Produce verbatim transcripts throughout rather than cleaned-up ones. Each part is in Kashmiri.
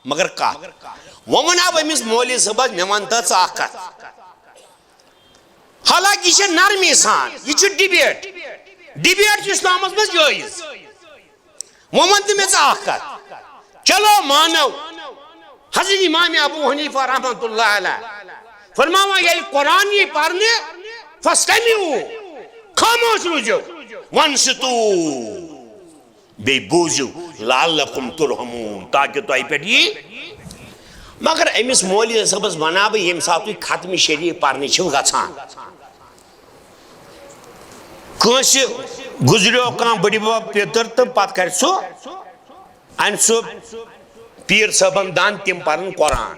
مگر کتھ۔ وۄنۍ ونہٕ ہا بہٕ أمِس مولوی صٲبس، مےٚ ون تہٕ ژٕ اکھ کتھ۔ حالانکہ یہِ چھِ نرمی سان، یہِ چھُ ڈِبیٹ۔ ڈِبیٹ چھُ اسلامس منٛز جٲیز۔ وۄنۍ ون تہٕ مےٚ ژٕ اکھ کتھ۔ چلو مانو، حضرت امام ابو حنیفہ رحمۃ اللہ علیہ فرماوان، ییٚلہِ قرآن یی پرنہٕ، فاستمعوا، خاموش روٗزِو، وانصتوا، بیٚیہِ بوٗزِو، لعلکم ترحمون، تاکہِ تۄہہِ پٮ۪ٹھ یی۔ مگر أمِس مولوی صٲبس ونہٕ ہا بہٕ، ییٚمہِ ساتہٕ تُہۍ ختمِ شریف پرنہِ چھِو گژھان، کٲنٛسہِ گُزریو کانٛہہ بٕڈِبب پیٚتٕر تہٕ پتہٕ کرِ سُہ، انہِ سُہ پیٖر صٲبن دند، تِم پرن قرآن،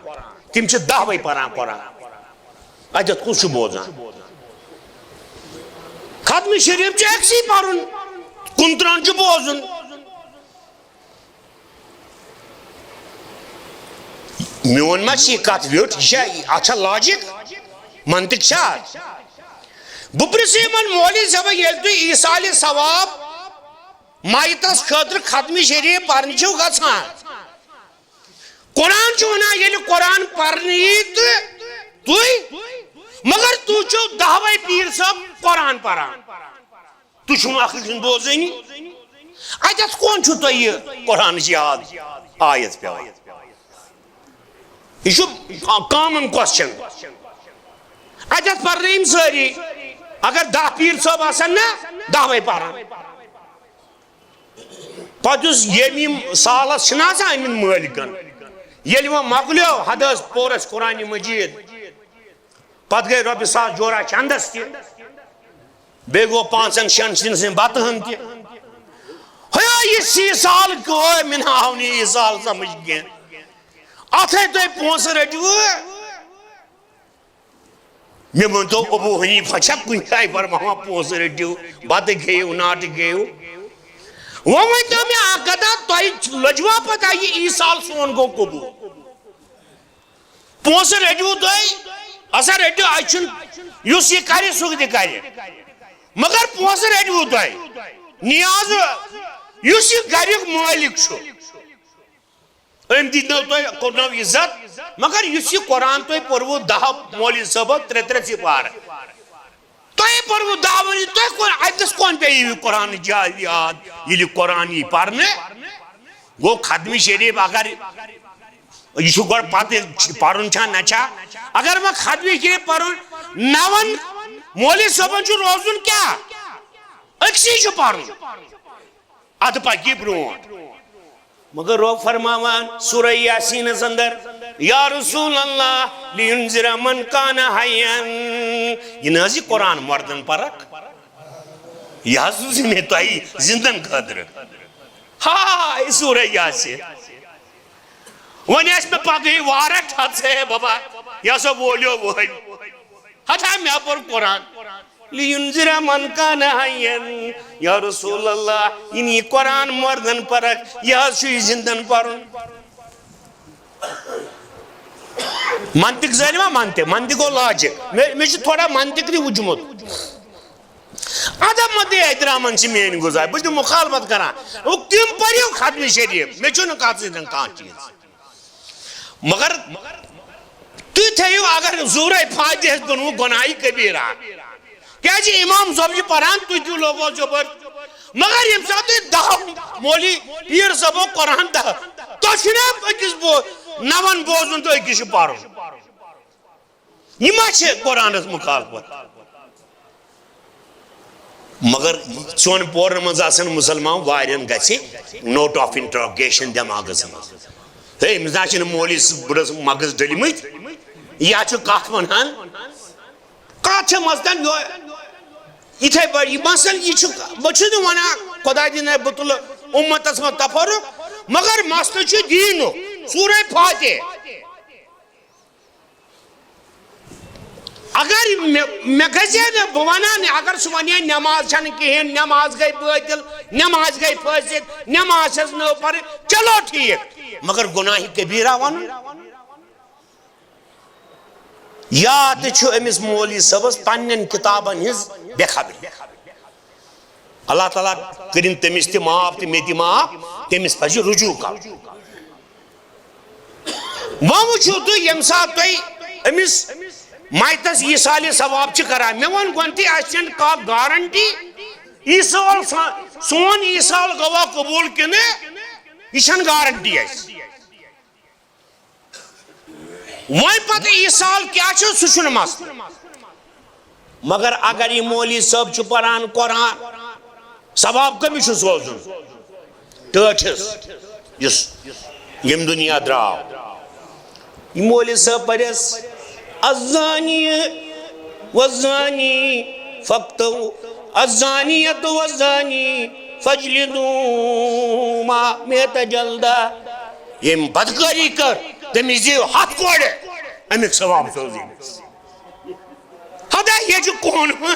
تِم چھِ دَہ وَے پران قرآن۔ اتٮ۪تھ کُس چھُ بوزان؟ ختمِ شریف چھُ أکسٕے پرُن، کُنترٕہن چھُ بوزُن۔ میون ما چھِ یہِ کتھ ویوٚٹھ؟ یہِ چھا، اتھ چھا لاجک؟ منطق چھا اتھ؟ بہٕ پرژھٕ یِمن مولوی صٲبن، ییٚلہِ تُہۍ ایصالِ ثواب مایتس خٲطرٕ ختمِ شریف پرنہِ چھِو گژھان، قرآن چھُ ونان، ییٚلہِ قرآن پرنہٕ یی تہٕ تُہۍ، مگر تُہۍ چھِو دَہ وَے پیٖر صٲب قرآن پران۔ تُہۍ چھِو نہٕ اکھ أکۍ سُنٛد بوزٲنی۔ اتٮ۪تھ کون چھُ تۄہہِ یہِ قرآنٕچ یاد آیت پٮ۪وان؟ یہِ چھُ common question۔ اتٮ۪تھ پرنہٕ یِم سٲری، اگر دَہ پیٖر صٲب آسن نا، دَہ وَے پران۔ پتہٕ یُس ییٚمہِ یِم سالس چھِنہٕ آسان أنمٕتۍ مٲلکن، ییٚلہِ وۄنۍ مۄکلیو، حد ٲس پوٚر اَسہِ قرآنِ مجیٖد، پتہٕ گٔے رۄپیہِ ساس جورا چندس تہِ، بیٚیہِ گوٚو پانٛژن شٮ۪ن سِنۍ سٕنٛدۍ بتہٕ ہن تہِ۔ ہے، یہِ سی سال کیٛاہ، مےٚ نہٕ آو نہٕ یہِ سال سمجھ کینٛہہ۔ اتھے تُہۍ پونٛسہٕ رٔٹِو۔ مےٚ ؤنۍتو، ابو حنیفہ چھا کُنہِ جایہِ فرماوان، پونٛسہٕ رٔٹِو، بتہٕ کھیٚیِو، ناٹہٕ کھیٚیِو؟ وۄنۍ ؤنۍتو مےٚ اکھ کتھا، تۄہہِ لٔجوا پتہ یہِ عیٖد سال سون گوٚو قبوٗل؟ پونٛسہٕ رٔٹِو تُہۍ، ہسا رٔٹِو، اَسہِ چھُنہٕ، یُس یہِ کرِ، سُہ تہِ کرِ۔ مگر پونٛسہٕ رٔٹِو تُہۍ۔ نیاز، یُس یہِ گرِیُک مٲلِک چھُ، أمۍ دِتنو تۄہہِ، کوٚرنو عزت، مگر یُس یہِ قرآن تۄہہِ پوٚروُ دَہ مولوی صٲبو ترٛےٚ ترٛےٚ سِپارٕ، تۄہہِ پوٚروُ دَہ ؤری، تۄہہِ کون، اَتہِ نَس کون پیٚیہِ یہِ قرآنٕچ یاد، یاد، ییٚلہِ قرآن یی پرنہٕ، گوٚو ختمِ شریف اگر یہِ چھُ گۄڈٕ پتہٕ پرُن چھا نہ چھا، اگر وۄنۍ ختمِ شریف پرُن، نَوَن مولوی صٲبن چھُ روزُن کیٛاہ؟ أکسٕے چھُ پرُن۔ ادٕ پکی برونٹھ۔ مگر رب فرماوان سورہ یاسینس اندر، یا رسول اللہ، لینذر من کان حیا۔ یہ نہ حظ یہ قرآن مردن پرکھ، یہ حظ سوٗز مےٚ تۄہہِ زندن خٲطرٕ۔ ہاے سورہ یاسین۔ وۄنۍ آسہِ مےٚ پگہٕے وارہ ٹھژ ہے بابا، یہ ہسا وولیو وٲلۍ۔ ہتا مےٚ پوٚر قرآن۔ لینذر من کان حیا۔ یا رسول اللہ، یعنی یہ قرآن مردن پرکھ، یہ حظ چھُ یہ زندن پرُن۔ منطق زٲنِوا منطق؟ منطق گوٚو لاجک۔ مےٚ، مےٚ چھُ تھوڑا منطق تہِ وُچھمُت۔ ادب مدِ احترامن چھِ میٲنۍ گُزار، بہٕ چھُس نہٕ مخالفت کران۔ وۄنۍ تِم پٔرِو ختمِ شریف، مےٚ چھُنہٕ کتھ سۭتۍ کانٛہہ چیٖز۔ مگر تُہۍ تھٲیِو، اگر زورے فاتحس بنوٕ گۄناہہِ کبیرہ، کیازِ امام صٲب چھِ پران، تُہۍ تہِ لوگو زبر۔ مگر ییٚمہِ ساتہٕ تُہۍ دَہ مولوی پیٖر صٲبو قرآن دَہ، تۄہہِ چھُنہ أکِس بو-، نَوَن بوزُن تہٕ أکِس چھُ پرُن۔ یہِ ما چھِ قرآنس مخالفت؟ مگر ژۄن پورن منٛز آسن مُسلمان، واریاہن گژھِ note of interrogation دٮ۪ماغس منٛز۔ ہے، أمِس نہ چھِنہٕ مولوی بٕڑس مغز ڈٔلمٕتۍ، یا چھُ کتھ ونان۔ کتھ چھِ مثلاً یو-، یِتھے پٲٹھۍ، یہِ مثلاً یہِ چھُ، بہٕ چھُس نہٕ ونان خۄداے دِنَے بہٕ تُلہٕ اُمتس منٛز تفرق، مگر مسلہٕ چھُ دیٖنُک، سورہ فاتح۔ اگر مےٚ، مےٚ گژھِ ہے نہٕ، بہٕ وَنہٕ ہا نہٕ، اگر سُہ وَنہِ ہے نٮ۪ماز چھَنہٕ کِہیٖنۍ، نٮ۪ماز گٔے بٲطِل، نٮ۪ماز گٔے فٲسِد، نٮ۪ماز چھَس نٔو پَرٕنۍ، چلو ٹھیٖک، مگر گۄناہہِ کبیٖرہ وَنُن؟ یا تہِ چھُ أمِس مولوی صٲبَس پنٛنٮ۪ن کِتابَن ہِنٛز بے خبری۔ اللہ تعالیٰ کٔرِن تٔمِس تہِ معاف تہٕ مےٚ تہِ معاف، تٔمِس پَزِ رجوع کَرُن۔ وۄنۍ وٕچھِو تُہۍ، ییٚمہِ ساتہٕ تُہۍ أمِس مَیتَس ایٖصالِ ثواب چھِ کران، مےٚ ووٚن گۄڈٕنٮ۪تھٕے، اَسہِ چھَنہٕ کانٛہہ گارنٹی۔ ایٖصال سا-، سون ایٖصال گوٚوا قبوٗل کِنہٕ، یہِ چھَنہٕ گارنٹی اَسہِ۔ وۄنۍ پتہٕ ایٖصال کیٛاہ چھُ، سُہ چھُنہٕ مسلہٕ۔ مگر اگر یہِ مولوی صٲب چھُ پران قرآن، ثواب کٔمِس چھُ سوزُن؟ ٹٲٹھِس، یُس ییٚمہِ دُنیا درٛاو۔ یہِ مولوی صٲب پرٮ۪س، الزانی والزانی فاقتلوا، الزانیۃ والزانی فاجلدوا ما مئۃ جلدہ۔ ییٚمۍ بدکٲری کٔر، تٔمِس دِیِو ہَتھ کورِ، اَمیُک ثواب سوزِ أمِس۔ ہتا، یہِ چھُ قونوٗن۔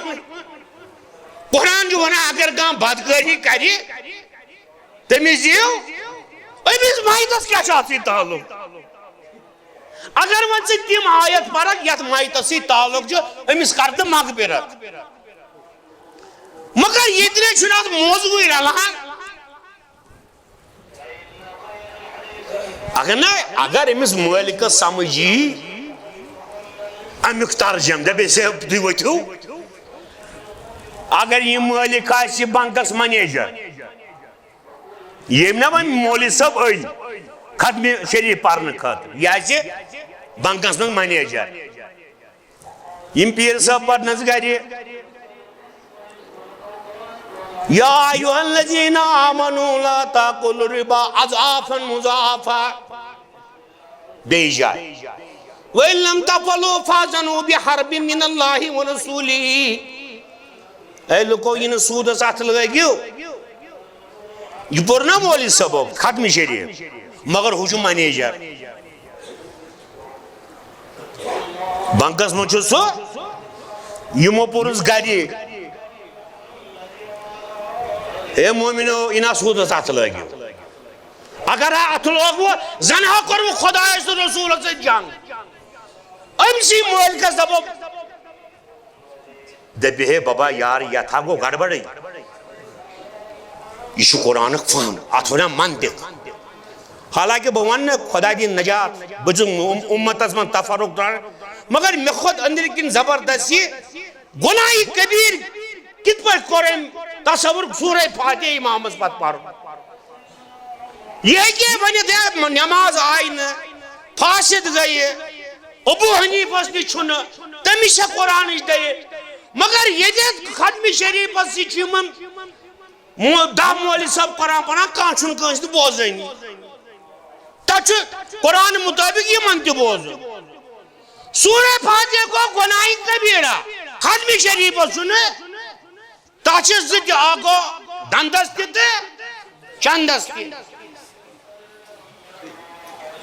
قرآن چھُ وَنان، اگر کانٛہہ بدکٲری کرِ، تٔمِس دِیِو، أمِس مَیتَس کیٛاہ چھُ اَتھ سۭتۍ تعلق؟ اگر وۄنۍ ژٕ تِم آیت پرکھ یتھ مَیتَس سۭتۍ تعلق چھُ، أمِس کر تہٕ مغفرت۔ مگر ییٚتہِ نَے چھُنہٕ اَتھ موضوعٕے رلان۔ اگر نہ، اگر أمِس مٲلکس سمجھ یی امیُک ترجمہٕ، دپیس، "ہے، تُہۍ ؤتھِو۔" اگر یہِ مٲلک آسہِ بنکس منیجر، ییٚمۍ نہ وۄنۍ مولوی صٲب أنۍ ختمِ شریف پرنہٕ خٲطرٕ، یہِ آسہِ بنکس منٛز منیجر۔ یِم پیٖر صٲب پرنس گرِ، یا ایھا الذین آمنوا لا تاکلوا الربا اضعافا مضاعفا۔ بیٚیہِ جایہِ، وَإِن لَّمْ تَفْعَلُوا فَأْذَنُوا بِحَرْبٍ مِّنَ اللَّهِ وَرَسُولِهِ۔ اے لُکو، یہِ نہٕ سوٗدس اَتھٕ لٲگِو۔ یہِ پوٚر نا مولوی صٲبو ختمِ شریف، مگر ہُہ چھُ منیجر۔ بنکس منٛز چھُ سُہ، یِمو پوٚرُس گرِ، ہے مومنو، یہِ نہ سوٗدس اَتھٕ لٲگِو۔ اگر ہا اَتھٕ لوگوٕ، زن ہا کوٚروٕ خۄدایس تہٕ رسوٗلس سۭتۍ جنگ۔ أمۍ سی مٲلکس دپو، دپہِ، ہے بابا یار، یتھ ہا گوٚو گڑبڑٕے۔ یہِ چھُ قرآنُک فہم، اتھ ونان منطق۔ حالانکہ بہٕ ونہٕ نہٕ خۄداے دِیِن نجات، بہٕ چھُس اُم-، اُمتس منٛز تفرق ترٛاوان، مگر مےٚ کھوٚت أنٛدرۍ کِنۍ زبردست یہِ گۄناہہِ کبیٖر کِتھ پٲٹھۍ کوٚر أمۍ تصور سورہ فاتحہ امامس پتہٕ پرُن؟ یہِ ہیٚکہِ ہے ؤنِتھ، ہے، نٮ۪ماز آیہِ نہٕ، فاسد گٔیہِ، ابو حنیفس نِش چھُنہٕ، تٔمِس چھےٚ قرآنٕچ دٔلیٖل۔ مگر ییٚتٮ۪تھ ختمِ شریٖفس سۭتۍ چھِ یِمن مو-، دَہ مولوی صٲب قرآن پران، کانٛہہ چھُنہٕ کٲنٛسہِ تہِ بوزٲنی۔ تَتھ چھُ قرآن مُطٲبِق یِمن تہِ بوزُن۔ سورہ فاتحہ گوٚو گۄناہہِ کبیٖرہ، ختمِ شریٖفس چھُنہٕ۔ تَتھ چھِ زٕ تہِ، اکھ گوٚو دَندَس تہِ تہٕ چندَس تہِ۔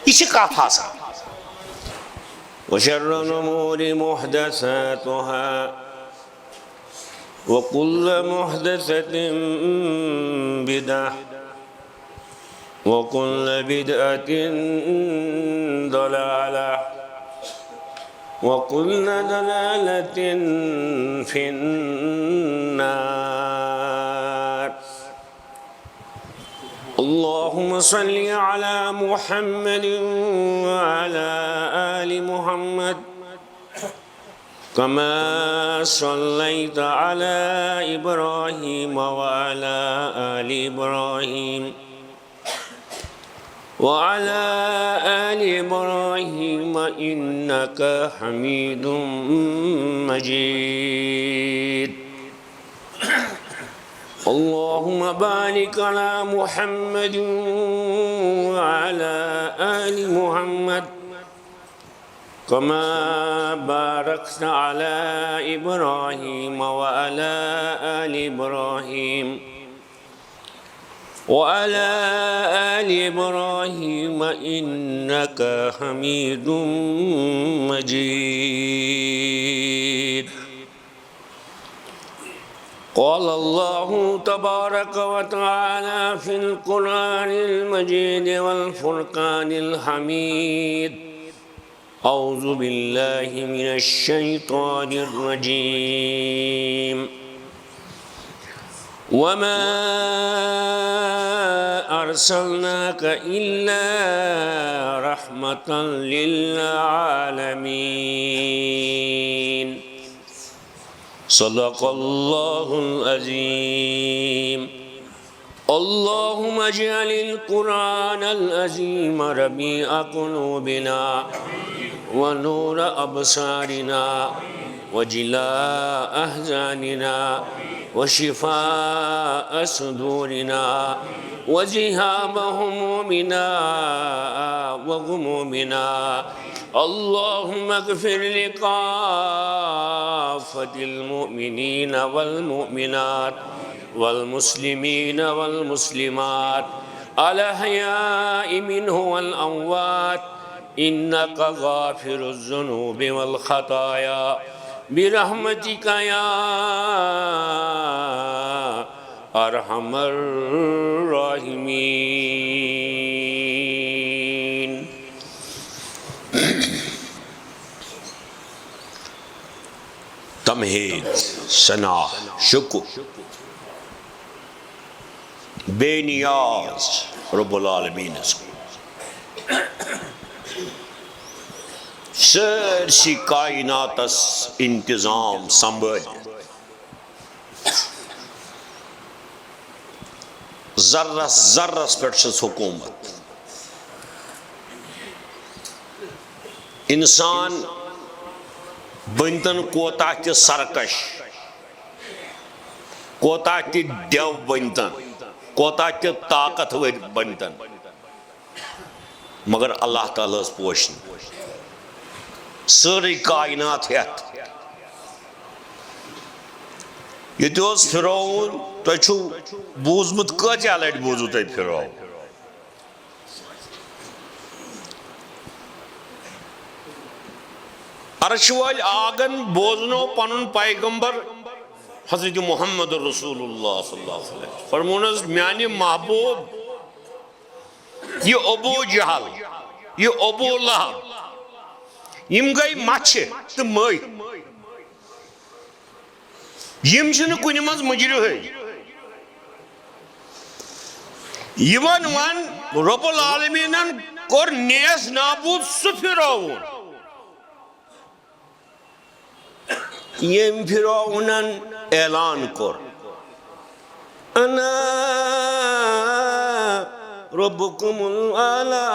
یہِ چھِ کَتھ آسان۔ وشر الأمور محدثاتها وكل محدثة بدعة وكل بدعة ضلالة وكل ضلالة في النار. اللهم صل على محمد وعلى آل محمد كما صليت على إبراهيم وعلى آل إبراهيم وعلى آل إبراهيم إنك حميد مجيد. اللهم بارك على محمد وعلى آل محمد كما باركت على إبراهيم وعلى آل إبراهيم وعلى آل إبراهيم إنك حميد مجيد. قال الله تبارك وتعالى في القرآن المجيد والفرقان الحميد: أعوذ بالله من الشيطان الرجيم. وما أرسلناك إلا رحمة رحمة للعالمين. صدق الله العظيم. اللهم اجعل القرآن العظيم ربيع قلوبنا ونور أبصارنا وجلاء أحزاننا وشفاء صدورنا وذهاب همومنا وغمومنا. اللهم اغفر لكافة المؤمنين والمؤمنات والمسلمين والمسلمات الأحياء منهم والأموات إنك غافر الذنوب والخطايا برحمتك يا أرحم الراحمين. تمہید، ثنا، شکر، بے نیاز رب العالمینس کُن۔ سٲرسٕے کائناتس انتظام سنبھٲلِتھ، ذرس ذرس پٮ۪ٹھ چھس حکومت۔ انسان بٔنۍتن کوتاہ تہِ سرکش، کوتاہ تہِ ڈٮ۪و بٔنۍتن، کوتاہ تہِ طاقتور بٔنۍتن، مگر اللہ تعالیٰ ہس پوشہِ نہٕ سٲرٕے کائنات ہٮ۪تھ۔ ییٚتہِ اوس فرعون، تۄہہِ چھُو بوٗزمُت، کۭژاہ لٹہِ بوٗزوٕ تۄہہِ فرعون؟ عرش وٲلۍ آگن بوزنو پنُن پیغمبر حضرت محمد رسول اللہ صلی اللہ علیہ وسلم۔ فرمونس، میانہِ محبوب، یہِ ابو جہل، یہِ ابو لہب، یِم گٔے مچھِ تہٕ مٔہۍ۔ یِم چھِنہٕ کُنہِ منٛز مُجرِہٕے۔ یِمن وَن رب العالمیٖنن کوٚر نیس نابوٗد سُہ فرعون، ییٚمۍ فرعونن اعلان کوٚر، "انا ربکم الاعلی"۔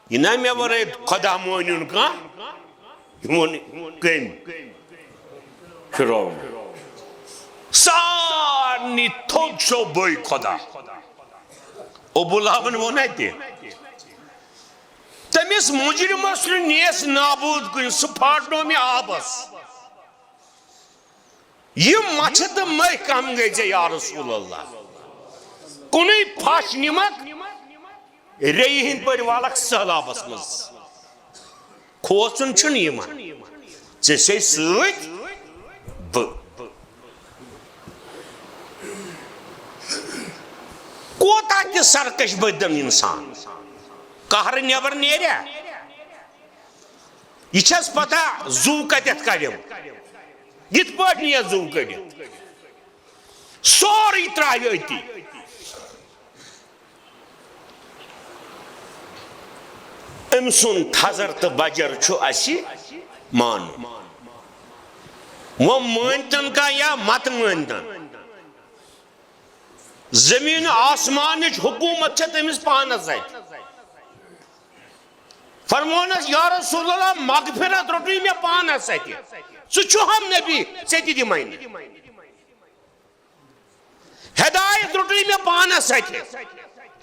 یہِ نا مےٚ ورٲے خۄدا مٲنِو نہٕ کانٛہہ۔ یہِ ووٚن کٔمۍ؟ فرعون۔ سارنٕے تھوٚد چھو بٔے خۄدا۔ ابو لہبن ووٚن اَتہِ۔ تٔمِس مُجرِمس نہٕ نیس نابوٗد کُنہِ، سُہ پھاٹنو مےٚ آبس۔ یِم مچھِ تہٕ مٔہۍ کم گٔے ژےٚ یا رسول اللہ؟ کُنُے پھش نِمکھ، ریٚیہِ ہٕنٛدۍ پٲٹھۍ والکھ سہلابس منٛز۔ کھوژُن چھُنہٕ یِمن، ژےٚ چھے سۭتۍ بہٕ۔ کوتاہ تہِ سرکش بٔنۍتن انسان، قہرٕ نٮ۪بر نیریا؟ یہِ چھس پتہ زُو کتٮ۪تھ کڑیم، یِتھ پٲٹھۍ نہٕ یتھ زُو کٔڑِتھ، سورُے ترٛاوِ أتی۔ أمۍ سُنٛد تھزر تہٕ بجر چھُ اسہِ مانُن۔ وۄنۍ مٲنۍتن کانٛہہ یا مت مٲنۍتن، زمین آسمانٕچ حکومت چھےٚ تٔمِس پانس اَتھِ۔ فرمونس، یا رسول اللہ، مغفرت روٚٹُے مےٚ پانس اَتھِ۔ ژٕ چھُہم نبی، ژےٚ تہِ دِمے نہٕ۔ ہدایت روٚٹُے مےٚ پانس اَتھِ۔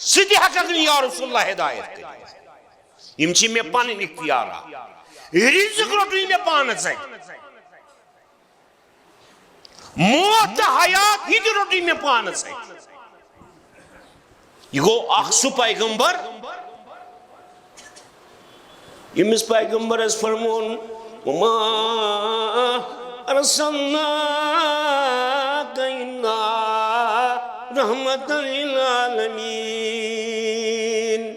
ژٕ تہِ ہٮ۪ککھ نہٕ یا رسول اللہ ہدایت کٔرِتھ۔ یِم چھِ مےٚ پنٕنۍ اختیارات۔ رزق روٚٹُے مےٚ پانس اَتھِ۔ موت تہٕ حیات، یہِ تہِ روٚٹُے مےٚ پانس اَتھِ۔ یہِ گوٚو اکھ سُہ پیغمبر، ییٚمِس پیغمبرس فرمون، "وما ارسلناک الا رحمتا للعالمین۔"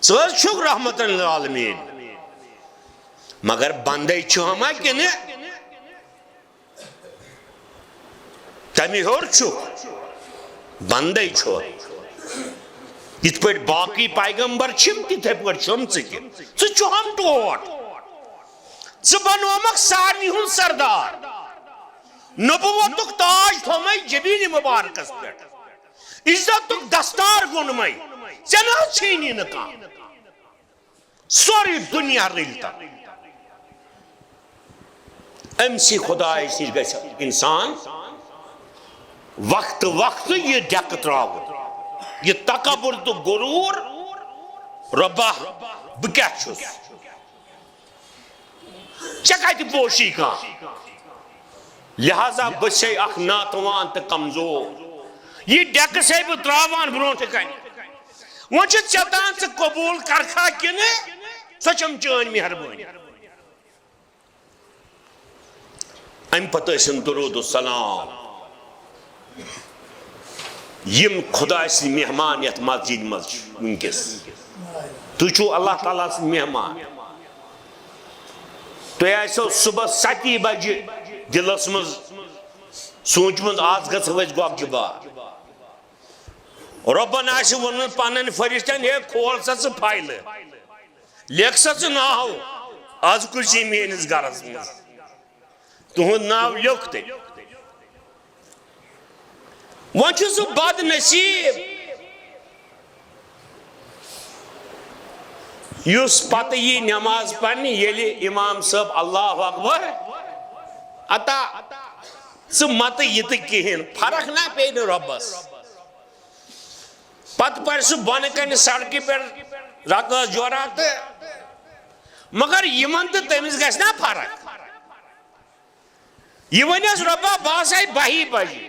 ژٕ حظ چھُکھ رحمتن للعالمین، مگر بندے چھُ ہما کِنہٕ تمہِ ہیوٚر چھُ، بندے چھُ۔ یِتھ پٲٹھۍ باقٕے پیغمبر چھِم، تِتھے پٲٹھۍ چھُم ژٕ تہِ۔ ژٕ چھُہم ٹوٹھ۔ ژٕ بنوومکھ سارنٕے ہُنٛد سردار۔ نبوتُک تاج تھوٚومَے جبیٖن مُبارکس پٮ۪ٹھ۔ عزتُک دستار گوٚنمَے۔ ژےٚ نہ حظ چھیٖنی نہٕ کانٛہہ۔ سورُے دُنیا رٔلۍ تَتھ۔ أمۍ سٕے خۄدایَس نِش گژھِ اِنسان وقتہٕ وقتہٕ یہِ ڈٮ۪کہٕ ترٛاوُن۔ یہِ تکبر تہٕ غروٗر، رۄبا، بہٕ کیٛاہ چھُس؟ ژےٚ کتہِ پوشی کانٛہہ؟ لہذا بہٕ چھسے اکھ ناتوان تہٕ کمزور۔ یہِ ڈیکہٕ چھسے بہٕ تراوان برونٛٹھٕ کنہِ۔ وۄنۍ چھُ ژےٚ تام، ژٕ قبول کرکھا کِنہٕ سۄ چھم چٲنۍ مہربٲنی۔ امہِ پتہٕ ٲسِن درود و سلام۔ یِم خۄداے سٕنٛدۍ مہمان یتھ مسجدِ منٛز چھِ وٕنکیٚس، تُہۍ چھِو اللہ تعالیٰ سٕنٛدۍ مہمان۔ تُہۍ آسیو صُبحس سَتی بجہِ دِلس منٛز سوٗنٛچمُت، آز گژھو أسۍ گۄگجہِ بار۔ رۄبن آسہِ ووٚنمُت پنٕنۍ فرشتن، ہے، کھول سا ژٕ فایلہٕ، لیکھ سا ژٕ ناو، آز کُس یی میٲنِس گرس منٛز؟ تُہُنٛد ناو لیوٚکھ تٔمۍ۔ وۄنۍ چھُ سُہ بد نصیب، یُس پتہٕ یی نماز پرنہِ، ییٚلہِ امام صٲب اللہ اکبر، عطا، ژٕ متہٕ یہِ تہٕ کِہیٖنۍ، فرق نہ پیٚیہِ نہٕ رۄبس۔ پتہٕ پرِ سُہ بۄنہٕ کنہِ سڑکہِ پٮ۪ٹھ رکٲژ جورا تہٕ، مگر یِمن تہٕ تٔمِس گژھِ نا فرق؟ یہِ ونٮ۪س، رۄبا، بہٕ ہسا آیہِ بَہہِ بجہِ۔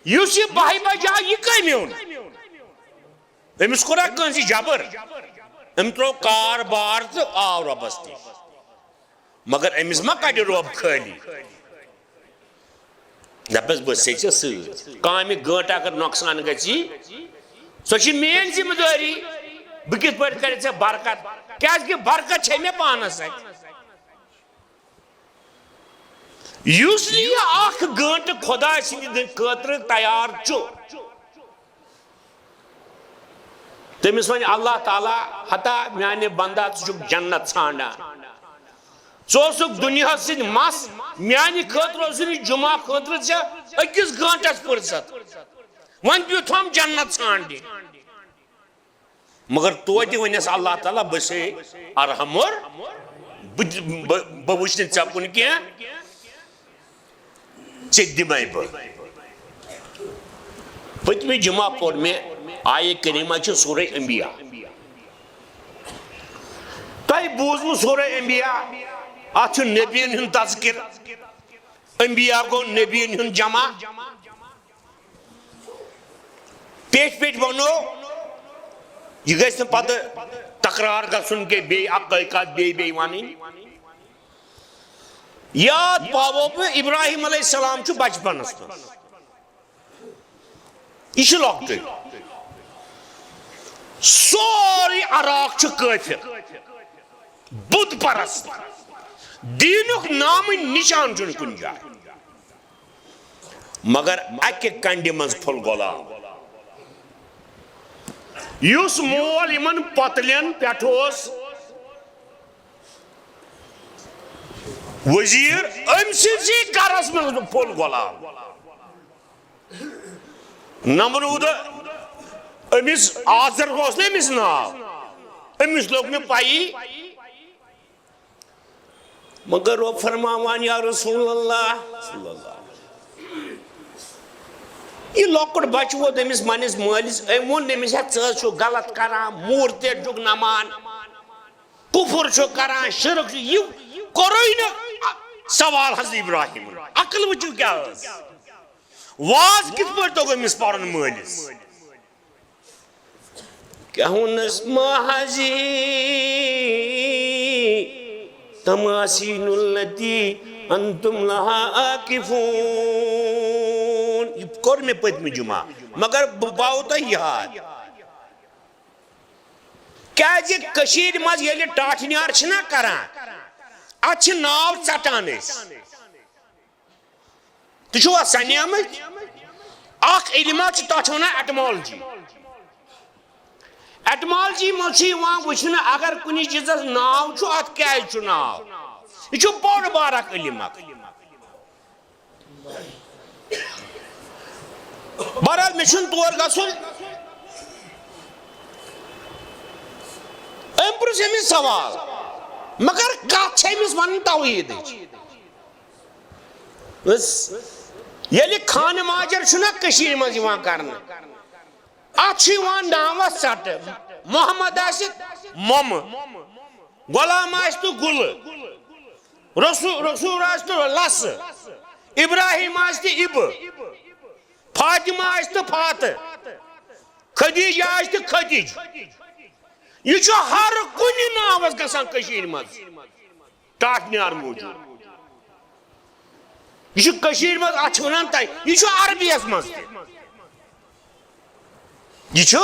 یُس یہِ بَہہِ بجہِ آو، یہِ کٔمۍ اوٚن؟ أمِس کوٚرا کٲنٛسہِ جبر؟ أمۍ ترٛوو کار بار تہٕ آو رۄبس نِش۔ مگر أمِس ما کڑِ رۄب خٲلی؟ دپس، بہٕ چھسے ژےٚ سۭتۍ۔ کامہِ گٲنٹہٕ اگر نۄقصان گژھی، سۄ چھِ میٲنۍ ذمہٕ دٲری۔ بہٕ کِتھ پٲٹھۍ کرٕ ژےٚ برکت؟ کیازِ کہِ برکت چھے مےٚ پانس سۭتۍ۔ یُس یہِ اکھ گٲنٹہٕ خۄداے سٕنٛدِ خٲطرٕ تیار چھُ، تٔمِس وَنہِ اللہ تعالیٰ، ہتا میانہِ بندا، ژٕ چھُکھ جنت ژھانڈان، ژٕ اوسُکھ دُنیاہَس سۭتۍ مَس، میانہِ خٲطرٕ اوسُکھ یہِ جمعہ خٲطرٕ ژےٚ أکِس گٲنٹَس فرصت، وۄنۍ دیُتہَم جنت ژھانڈنہِ۔ مگر توتہِ ونٮ۪س اللہ تعالیٰ، بہٕ چھسے ارحم اور، بہٕ بہٕ- بہٕ وٕچھِ نہٕ ژےٚ کُن کینٛہہ، ژےٚ دِمے بہٕ۔ پٔتمہِ جمعہ پوٚر مےٚ آیہِ کریمہ چہِ سورہ انبیاء۔ تۄہہِ بوٗزوٕ سورہ انبیاء؟ اتھ چھُ نبین ہُنٛد تذکر، انبیاء گوٚو نبین ہُنٛد جمع۔ پیٹھ پیٹھ ونو، یہِ گژھِ نہٕ پتہٕ تکرار گژھُن کینٛہہ، بیٚیہِ اکٲے کتھ بیٚیہِ بیٚیہِ ونٕنۍ۔ یاد پاوو بہٕ، ابراہیم علیہ السلام چھُ بچپنس منٛز، یہِ چھُ لۄکٹُے۔ سورُے عراق چھُ کٲفر، بت پرست، دینُک نامٕے نشان چھُنہٕ کُنہِ جایہِ۔ مگر اکہِ کنڈِ منٛز پھوٚل غلام، یُس مول یِمن پۄتلٮ۪ن پٮ۪ٹھ اوس وزیر، أمۍ سٕنٛدسٕے گرس منٛز پھوٚل غلام۔ نمرود، أمِس آزر اوس نہٕ أمِس ناو، أمِس لوٚگ نہٕ پَیی۔ مگر رۄب فرماوان، یا رسول اللہ صلی اللہ علیہ وسلم، یہِ لۄکُٹ بچہٕ ووت أمِس پننِس مٲلِس، أمۍ ووٚن أمِس، ہے، ژٕ حظ چھُکھ غلط کران، مورتیت چھُکھ نمان، کفر چھُکھ کران، شرک چھُ، یہِ کوٚرُے نہٕ سوال حضرت ابراہیمن۔ عقل وٕچھِو کیٛاہ ٲس۔ واز کِتھ پٲٹھۍ توٚگ أمِس پرُن مٲلِس؟ کیٛاہ ووٚننس؟ ما هذه التماثيل التي أنتم لها عاكفون۔ یہِ کوٚر مےٚ پٔتمہِ جمعہ، مگر بہٕ پاوو تۄہہِ یاد۔ کیٛازِ کٔشیٖرِ منٛز ییٚلہِ ٹاٹھۍ نیار چھِنہ کران، اتھ چھِ ناو ژٹان أسۍ۔ تُہۍ چھِوا سنیمٕتۍ؟ اکھ علما چھُ، تتھ چھِ ونان etymology۔ ایٹمالجی منٛز چھُ یِوان وٕچھنہٕ، اگر کُنہِ چیٖزس ناو چھُ، اتھ کیازِ چھُ ناو؟ یہِ چھُ بوٚڑ بارٕ اکھ علم اکھ۔ بہرحال، مےٚ چھُنہٕ تور گژھُن۔ أمۍ پرُژھ أمِس سوال، مگر کتھ چھِ أمِس ونٕنۍ توحیٖدٕچ۔ بس، ییٚلہِ خانہٕ ماجر چھُنہ کٔشیٖرِ منٛز یِوان کرنہٕ، اتھ چھُ یِوان ناوس ژٹہٕ۔ محمد آسہِ مۄمہٕ، غلام آسہِ تہٕ گُلہٕ، رسول، رسول آسہِ تہٕ لسہٕ، ابراہیم آسہِ تہٕ اِبہٕ، فاطمہ آسہِ تہٕ فاتہٕ، خدیجہ آسہِ تہٕ خدیج۔ یہِ چھُ ہر کُنہِ ناوس گژھان کٔشیٖرِ منٛز۔ ٹاٹھۍ نیار موٗجوٗد۔ یہِ چھُ کٔشیٖرِ منٛز، اَتھ چھِ وَنان تَے، یہِ چھُ عربیَس منٛز تہِ۔ یہِ چھُ،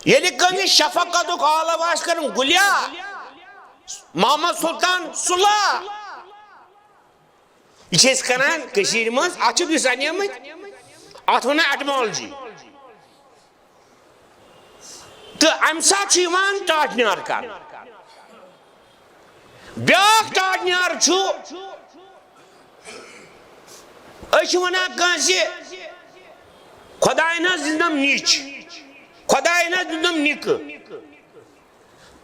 ییٚلہِ کٲنٛسہِ شفقتُک عالم آسہِ کَرُن، گُلیا، محمد سلطان سُلا، یہِ چھِ أسۍ کَران کٔشیٖرِ منٛز، اَتھ چھِ بیٚیہِ سَنیمٕتۍ، اَتھ وَنان ایٹمالجی۔ تہٕ امہِ ساتہٕ چھُ یِوان ٹاٹھۍ نیار کرنہٕ۔ بیاکھ ٹاٹھۍ نیار چھُ، أسۍ چھِ وَنان کٲنٛسہِ، خۄدایَن حظ دِژنَم نِچ، خۄدایَن حظ دِژنَم نِکہٕ۔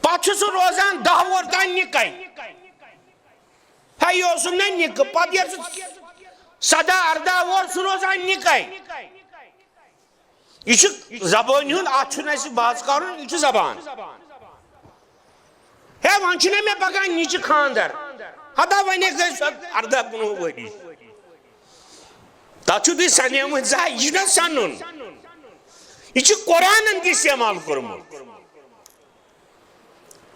پَتہٕ چھُ سُہ روزان دَہ وُہُر تام نِکَے۔ ہے، یہِ اوسُم نہ نِکہٕ، پَتہٕ ییٚلہِ سُہ سَداہ اَرداہ وُہُر، سُہ روزان نِکَے۔ یہِ چھُ زبٲنۍ ہُنٛد، اَتھ چھُنہٕ اَسہِ بحث کَرُن، یہِ چھُ زبان۔ ہے، وۄنۍ چھُنہ مےٚ پَکان نِچہِ خانٛدر۔ ہتا وۄنۍ گٔے سۄ اَرداہ کُنوُہ ؤری۔ تَتھ چھُو تُہۍ سَنیمٕتۍ زانٛہہ، یہِ چھُنہ سَنُن۔ یہِ چھُ قرآنَن تہِ استعمال کوٚرمُت۔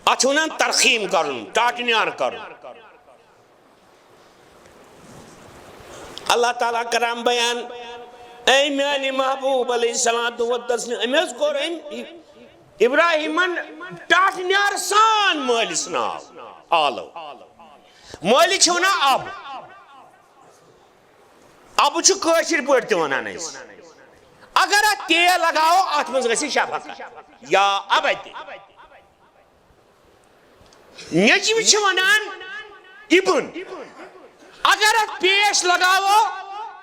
اَتھ چھِ وَنان ترخیٖم کَرُن، ٹاٹہٕ نیار کَرُن۔ اللہ تعالیٰ کران بیان، اے میانہِ محبوب علیہ الصلوۃ والتسلیم، أمۍ حظ کوٚر أمۍ ابراہیمن ٹاٹھۍ نیار سان مٲلِس ناو آلو۔ مٲلِس چھِ وَنان اَب۔ اَبہٕ چھُ کٲشِر پٲٹھۍ تہِ وَنان أسۍ۔ اگر اَتھ تے لگاوو، اَتھ منٛز گژھِ شفقت۔ یا ابتہِ۔ نیٚچوِس چھِ وَنان اِبُن۔ اگر اَتھ پیش لگاوو،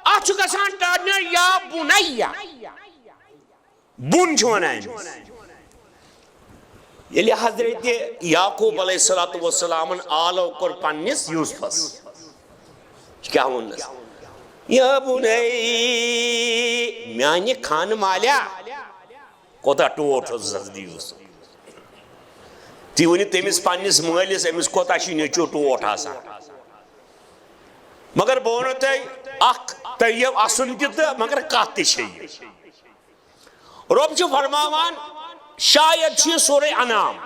اَتھ چھُ گژھان ٹاٹھۍ نیار یا بُنَیہ۔ بُن چھِ وَنان أمِس۔ ییٚلہِ حضرت یعقوب علیہ الصلوۃ والسلامن آلو کوٚر پننِس یوسفس، کیٛاہ ووٚننس؟ یا بُنَیہ، میانہِ خانہٕ مالیا۔ کوتاہ ٹوٹھ اوس حضرت یوسف۔ تُہۍ ؤنِو تٔمِس پننِس مٲلِس، أمِس کوتاہ چھُ نیٚچوٗ ٹوٹھ آسان۔ مگر بہٕ وَنو تۄہہِ اکھ، تۄہہِ یِیو اَسُن تہِ تہٕ مگر کَتھ تہِ چھےٚ یہِ۔ رۄب چھُ فرماوان، شاید چھُ یہِ سورُے انعام۔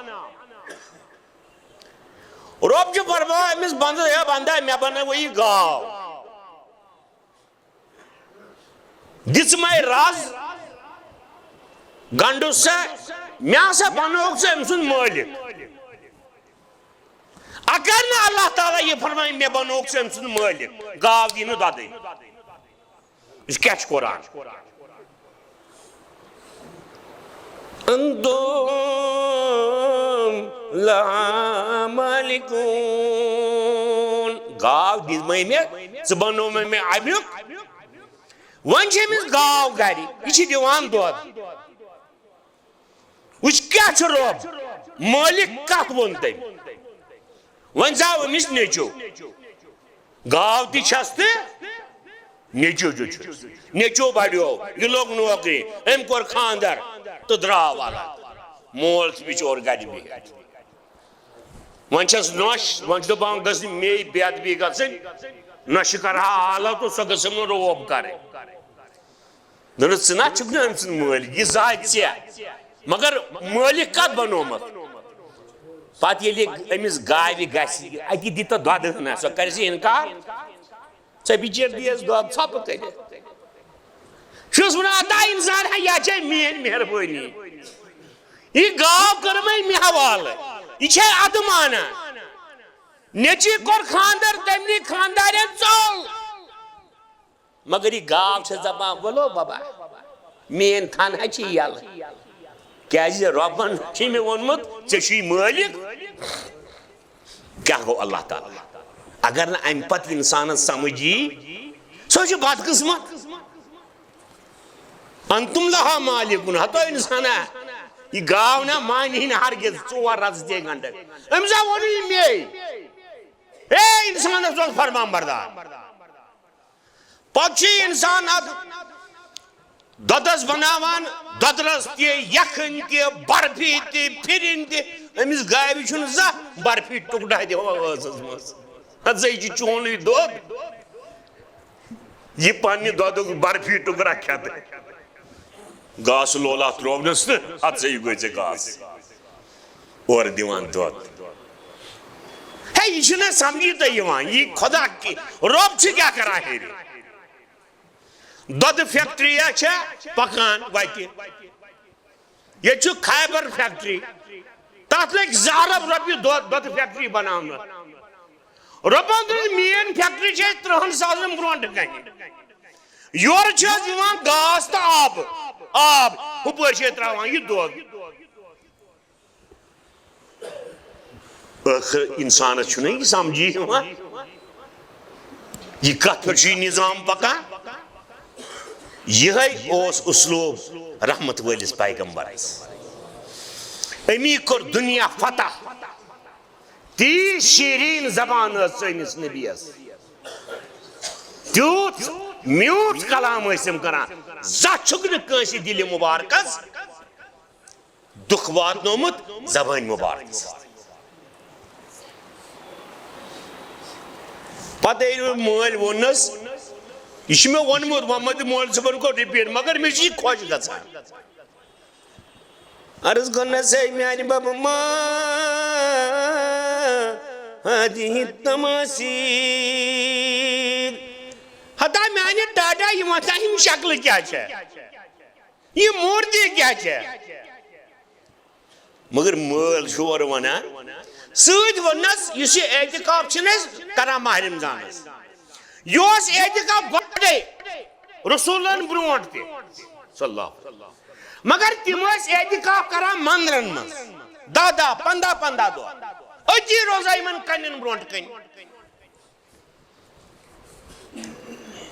رۄب چھُ فرماوان أمِس بندس، ہے بندا، مےٚ بنٲوٕے یہِ گاو۔ دِژمَے رَز گنڈٕ سا، مےٚ ہسا بنووُکھ ژٕ أمۍ سُنٛد مٲلِک۔ اگر نہٕ اللہ تعالیٰ یہِ فرمایہِ، مےٚ بنووُکھ ژٕ أمۍ سُنٛد مٲلِک، گاو دی نہٕ دۄدٕے۔ یہِ کیٛاہ چھُ قرآن؟ انتم لہا مالکون۔ گاو دِژمَے مےٚ، ژٕ بنوومَے مےٚ اَمیُک۔ وۄنۍ چھِ أمِس گاو گرِ، یہِ چھِ دِوان دۄد۔ وٕچھ کیٛاہ چھُ رۄب، مٲلِک کَتھ ووٚن تٔمۍ؟ وۄنۍ زاو أمِس نیٚچوٗ۔ گاو تہِ چھَس تہٕ نیٚچوٗ تہِ چھُس۔ نیٚچوٗ بَڑیو، یہِ لوٚگ نوکری، أمۍ کوٚر خانٛدر تہٕ درٛاو الگ۔ مول چھُ بِچور گَرِ بِہِتھ۔ وۄنۍ چھَس نۄش، وۄنۍ چھُ دَپان، گٔژھ نہٕ مے بے ادبی گژھٕنۍ، نۄشہِ کَرٕ ہا آلو تہٕ سۄ گٔژھٕم نہٕ روب کَرٕنۍ۔ دوٚپنَس، ژٕ نہ چھُکھ نہٕ أمۍ سُنٛد مٲلۍ، یہِ زاے ژےٚ۔ مگر مٲلِک کَتھ بنوومَتھ؟ پَتہٕ ییٚلہِ أمِس گاوِ گژھِ، اَتی دِتہ دۄدٕ ہنا، سۄ کَرِ ژےٚ اِنکار؟ ژےٚ بِچٲرۍ دِیَس دۄد ژھۄپہٕ کٔرِتھ۔ چھُس وَنان، اَدا اِنسان ہا، یہِ چھےٚ میٛٲنۍ مہربٲنی۔ یہِ گاو کٔرمَے مےٚ حوالہٕ۔ یہِ چھےٚ اَدٕ مانان۔ نیٚچی کوٚر خانٛدر، تٔمۍ نی خانٛدارٮ۪ن ژوٚل۔ مگر یہِ گاو چھےٚ دَپان، ولو بابا، میٛٲنۍ تھن ہا چھِ یَلہٕ۔ کیازِ رۄبن چھُے مےٚ ووٚنمُت، ژےٚ چھُے مٲلِک۔ کیٛاہ گوٚو اللہ تعالیٰ؟ اگر نہٕ امہِ پتہٕ انسانس سمجھ یی، سُہ چھُ بدقسمت۔ انتم لہا مالکون، ہتو انسانا، یہِ گاو نہ مانی نہٕ ہرگز ژور رژھ دے گنڈک۔ أمِس ہا ووٚنُے مے، اے انسانس اوس فرمان بردار۔ پتہٕ چھُ انسان اتھ دۄدس بناوان، دۄدرس تہِ، یکھٕنۍ تہِ، برفی تہِ، پھرِنۍ تہِ۔ أمِس گاوِ چھُنہٕ زانٛہہ برفی ٹُکڑا دِوان ٲسس منٛز۔ ہتہٕ سا، یہِ چھُ چونُے دۄد۔ یہِ پننہِ دۄدُک برفی ٹُکڑا کھٮ۪تھ۔ گاسہٕ لولہ ترٛوونس تہٕ ہتہٕ سا، یہِ گوٚو ژےٚ گاسہٕ۔ اورٕ دِوان دۄد۔ ہے، یہِ چھُنہ سمجھی تۄہہِ یِوان، یہِ خدا کی رۄب چھُ کیٛاہ کران ہیٚرِ؟ دۄدٕ فیکٹری چھےٚ پکان وتہِ۔ ییٚتہِ چھُ خیبر فیکٹری، تتھ لٔگۍ زٕ ارب رۄپیہِ دۄد، دۄدٕ فیکٹری بناونس۔ رۄبن دوٚپ، میٲنۍ فیکٹری چھےٚ ترٕہن سالن برونٹھ کنہِ۔ یورٕ چھِ حظ یِوان گاس تہٕ آبہٕ، آب، ہُپٲرۍ چھِ ترٛاوان یہِ دۄد۔ ٲخر انسانس چھُنہ یہِ سمجھی یِوان، یہِ کتھ پٮ۪ٹھ چھُ یہِ نظام پکان؟ یِہے اوس اسلوب رحمت وٲلِس پیغمبرس۔ أمی کوٚر دُنیا فتح۔ تیٖژ شیٖریٖن زبان ٲس سٲنِس نبیَس۔ تیوٗت میوٗٹھ کلام ٲسۍ تِم کران۔ زانٛہہ چھُکھ نہٕ کٲنٛسہِ دِلہِ مُبارکس دُکھ واتنومُت زبٲنۍ مُبارکس۔ پتہٕ ییٚلہِ مےٚ مٲلۍ ووٚننس، یہِ چھُ مےٚ ووٚنمُت، محمد مولوی صٲبن کوٚر رِپیٖٹ، مگر مےٚ چھُ یہِ خۄش گژھان۔ عرض کرنس ہے میانہِ بابا ما هذه التماثيل۔ ہتا میانہِ ٹاٹا، یہِ وۄنۍ یِم شکلہٕ کیٛاہ چھےٚ؟ یہِ موٗرتی کیٛاہ چھےٚ؟ مگر مٲلۍ چھُ اورٕ ونان، سۭتۍ ووٚننس، یُس یہِ اعتکاف چھِنہٕ أسۍ کران ماہ رمضانس، یہِ اوس اعتکاف گۄڈے رسولن برونٹھ تہِ، صلی اللہ علیہ وسلم۔ مگر تِم ٲسۍ اعتکاف کران مندرن منٛز، دَہ دَہ، پنٛداہ پنٛداہ دۄہ۔ أتی روزان یِمن کنٮ۪ن برونٹھ کنہِ۔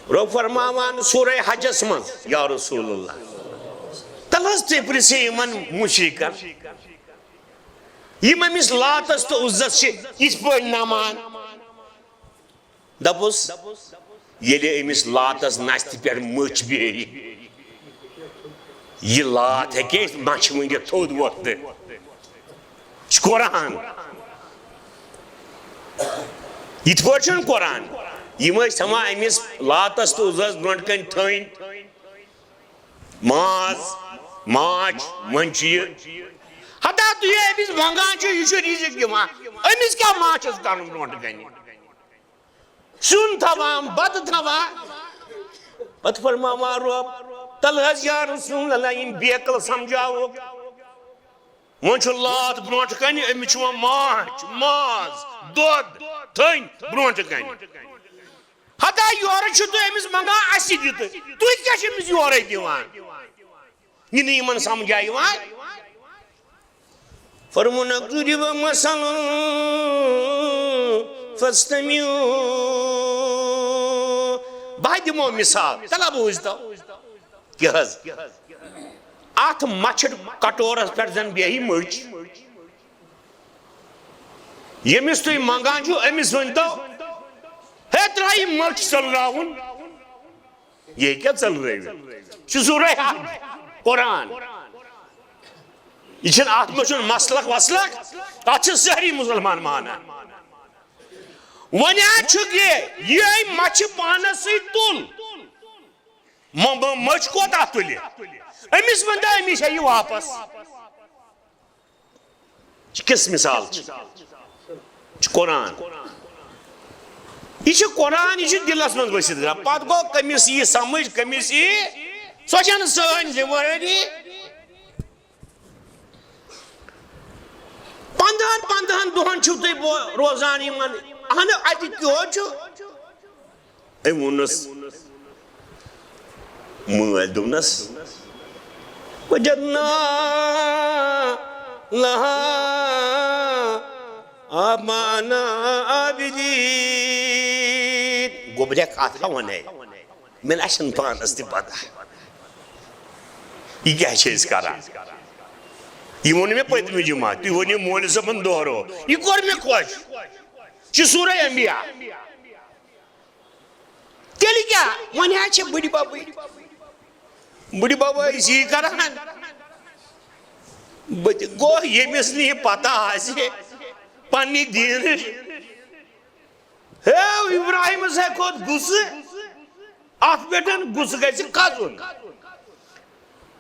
رۄب فرماوان سورہ حجس منٛز، یا رسول اللہ، تلہٕ حظ تُہۍ پرژھِو یِمن مشرکن، یِم أمِس لاتس تہٕ عزس چھِ یِتھ پٲٹھۍ نمان۔ دپُس، ییٚلہِ أمِس لاتس نستہِ پٮ۪ٹھ مٔچھ بیٚہہِ، یہِ لات ہیٚکہِ أسۍ مچھِ ؤنِتھ تھوٚد وۄتھ تہٕ۔ یہِ چھُ قرآن۔ یِتھ پٲٹھۍ چھُنہٕ قرآن۔ یِم ٲسۍ تھاوان أمِس لاتس تہٕ عُزس برونٛٹھ کنہِ تھٔنۍ۔ ماز، ماچھ، وۄنۍ چھُ یہِ۔ ہتا تُہۍ أمِس منٛگان چھِو، یہِ چھُ رِزِق دِوان۔ أمِس کیٛاہ ماچھس کرُن برونٛٹھ کنہِ؟ سیُن تھاوان، بتہٕ تھاوان۔ پتہٕ فرماوان رۄب، تلہٕ حظ یا رسول اللہ، یِم بیکل سمجھاوُکھ۔ وۄنۍ چھُ لات برونٛٹھ کنہِ، أمِس چھُ وۄنۍ ماچھ، ماز، دۄد، تھٔنۍ برونٛٹھ کنہِ۔ ہتا یورٕ چھِو تُہۍ أمِس منٛگان، اَسہِ دِ تہٕ۔ تُہۍ کیٛاہ چھِو أمِس یورَے دِوان؟ یہِ نہٕ یِمن سمجھا یِوان۔ فرمووُن، "اضرب مثلا فاستمعوا۔" بہٕ دِمو مثال، تَلہ بوٗزتو۔ کیٛاہ حظ؟ اَتھ مَچھِ کٹورس پٮ۪ٹھ زن بیٚہہِ مٔچھ۔ ییٚمِس تُہۍ منٛگان چھِو، أمِس ؤنۍتو، "ہے، ترٛاو یہِ مٔچھ ژٔلراوُن۔" یہِ کیٛاہ ژٔلرٲوِتھ؟ یہِ چھُ سورہ حج، قرآن۔ یہِ چھُنہٕ، اَتھ منٛز چھُنہٕ مسلک وسلک، اَتھ چھِ سٲری مُسلمان مانان۔ وۄنۍ حظ چھُکھ یہِ، یہِ مَچھِ پانَس سۭتۍ تُل۔ مۄ-، مۄ-، مٔچھ کوتاہ تُلہِ؟ أمِس ؤنۍتو، أمِس ہیٚیہِ واپس۔ یہِ کِژھ مثال چھِ؟ یہِ چھُ قرآن۔ یہِ چھُ قرآن، یہِ چھُ دِلس منٛز ؤسِتھ گژھان۔ پتہٕ گوٚو کٔمِس یی سمجھ، کٔمِس یی، سۄ چھَنہٕ سٲنۍ ذمہٕ وٲری۔ پنٛدہن، پنٛدہن دۄہن چھِو تُہۍ بو-، روزان یِمن، اہنُو، اَتہِ کیٛاہ چھُ؟ أمۍ ووٚنُس، مٲلۍ دوٚپنَس، "وجدنا لها آبانا عابدین۔ گوٚبریا کتھ ہا ونے، مےٚ نہ چھنہٕ پانس تہِ پتہ۔ یہِ کیٛاہ چھِ أسۍ کران؟ یہِ ووٚن مےٚ پٔتمہِ جمعہ، تُہۍ ؤنِو مولوی صٲبن دۄہرو۔ یہِ کوٚر مےٚ خۄش۔ یہِ چھِ سورہ انبیاء۔ تیٚلہِ کیٛاہ؟ وۄنۍ حظ چھِ بٕڈِ ببٕے۔ بٕڈِ ببٲے چھِ یہِ کران۔ بہٕ تہِ گوٚو ییٚمِس نہٕ یہِ پتہ آسہِ پننہِ دیٖنٕچ۔ ہے، ابراہیمس ہے کھوٚت غصہٕ، اتھ پٮ۪ٹھ غصہٕ گژھِ کھسُن۔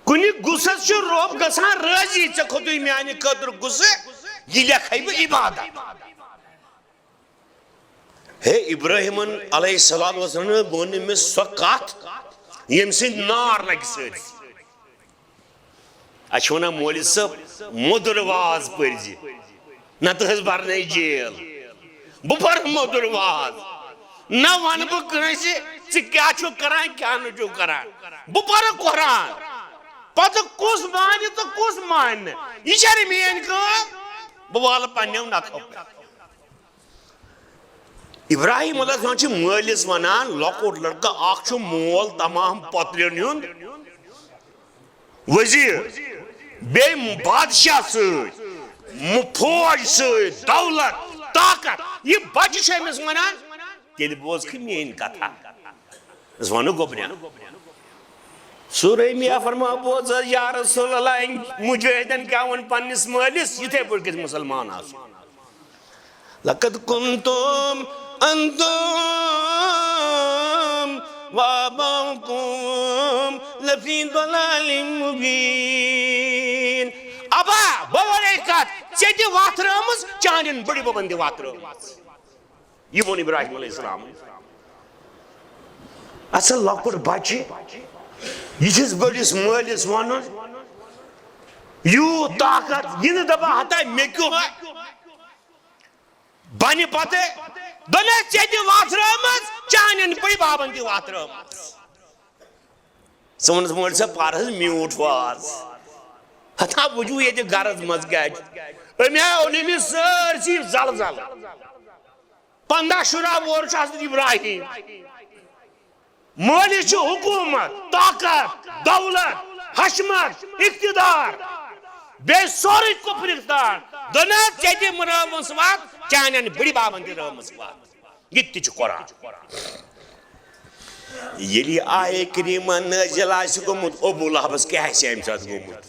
کُنہِ غصس چھُ رۄب گژھان رٲضی، ژےٚ کھوٚتُے میانہِ خٲطرٕ غصہٕ، یہِ لیکھے بہٕ عبادت۔ ہے، ابراہیمن علیہ السلام وسلم ووٚن أمِس سۄ کتھ، ییٚمہِ سۭتۍ نار لگہِ سٲرسٕے۔ اَسہِ چھِ وَنان، "مولوی صٲب، مۄدُر واز پٔرزِ، نَتہٕ حظ بَرنَے جیل۔ بہٕ پَرٕ مۄدُر واز، نہ وَنہٕ بہٕ کٲنٛسہِ ژٕ کیٛاہ چھُکھ کَران، کیٛاہ نہٕ چھُکھ کَران۔ بہٕ پَرٕ قرآن، پَتہٕ کُس مانہِ تہٕ کُس مانہِ نہٕ، یہِ چھَنہٕ میٛٲنۍ کٲم، بہٕ والہٕ پنٛنیو نَکھو پٮ۪ٹھ۔" ابراہیم علیہ السلام چھِ مٲلِس وَنان، لۄکُٹ لٔڑکہٕ اَکھ چھُ مول تمام پۄترٮ۪ن ہُنٛد وزیر، بیٚیہِ بادشاہ سۭتۍ، م-، فوج سۭتۍ، دولت، طاقت۔ یہِ بچہِ چھُ أمِس وَنان، تیٚلہِ بوزکھٕ میٛٲنۍ کتھا۔ أسۍ وَنو گوٚبرٮ۪ن۔ سورہ انبیاء فرماو، بوز حظ یا رسول اللہ، أمۍ مجاہدن کیٛاہ ووٚن پننِس مٲلِس، یِتھے پٲٹھۍ گژھِ مُسلمان آسُن۔ لقد کنتم انتم وآباؤکم لفی ضلال مبین۔ ابا، بہٕ وَنَے کَتھ، ژےٚ تہِ وَتھ رٲومٕژ، چانٮ۪ن بٕڈِ بَبَن تہِ وَتھ رٲومٕژ۔ یہِ ووٚن ابراہیم علیہ السلام۔ اَتھ سا لۄکُٹ بَچہِ، یہِ چھِس بٔڈِس مٲلِس وَنُن، یوٗت طاقت، یہِ نہٕ دَپان، ہتا مےٚ کیُو ہے۔ بنہِ پتہٕ دوٚپنَس، "ژےٚ تہِ وَتھ رٲومٕژ، چانٮ۪ن بٕڈِ بَبَن تہِ وَتھ رٲومٕژ۔" ژٕ وَنَس، "مٲلۍ صٲب، پَر حظ میوٗٹھ واز۔ ہتا وٕچھِو ییٚتہِ گرَس منٛز کیٛاہ چھُ۔" أمۍ ہا اوٚن أمِس سٲرسٕے زَلزَلہٕ۔ پنٛداہ شُراہ وُہُر چھُ حضرت ابراہیم۔ مٲلِس چھُ حکوٗمت، طاقت، دولت، حشمت، اقتدار، بیٚیہِ سورُے کُفر اقتدار۔ دوٚپنَس، "ژےٚ تہِ رٲومٕژ وَتھ، چانٮ۪ن بٕڈِ بَبَن تہِ رٲومٕژ وَتھ۔" یہِ تہِ چھُ قرآن۔ ییٚلہِ یہِ آیے کریٖمہ نٲزِل آسہِ گوٚمُت، ابو لہبس کیٛاہ آسہِ اَمہِ ساتہٕ گوٚمُت؟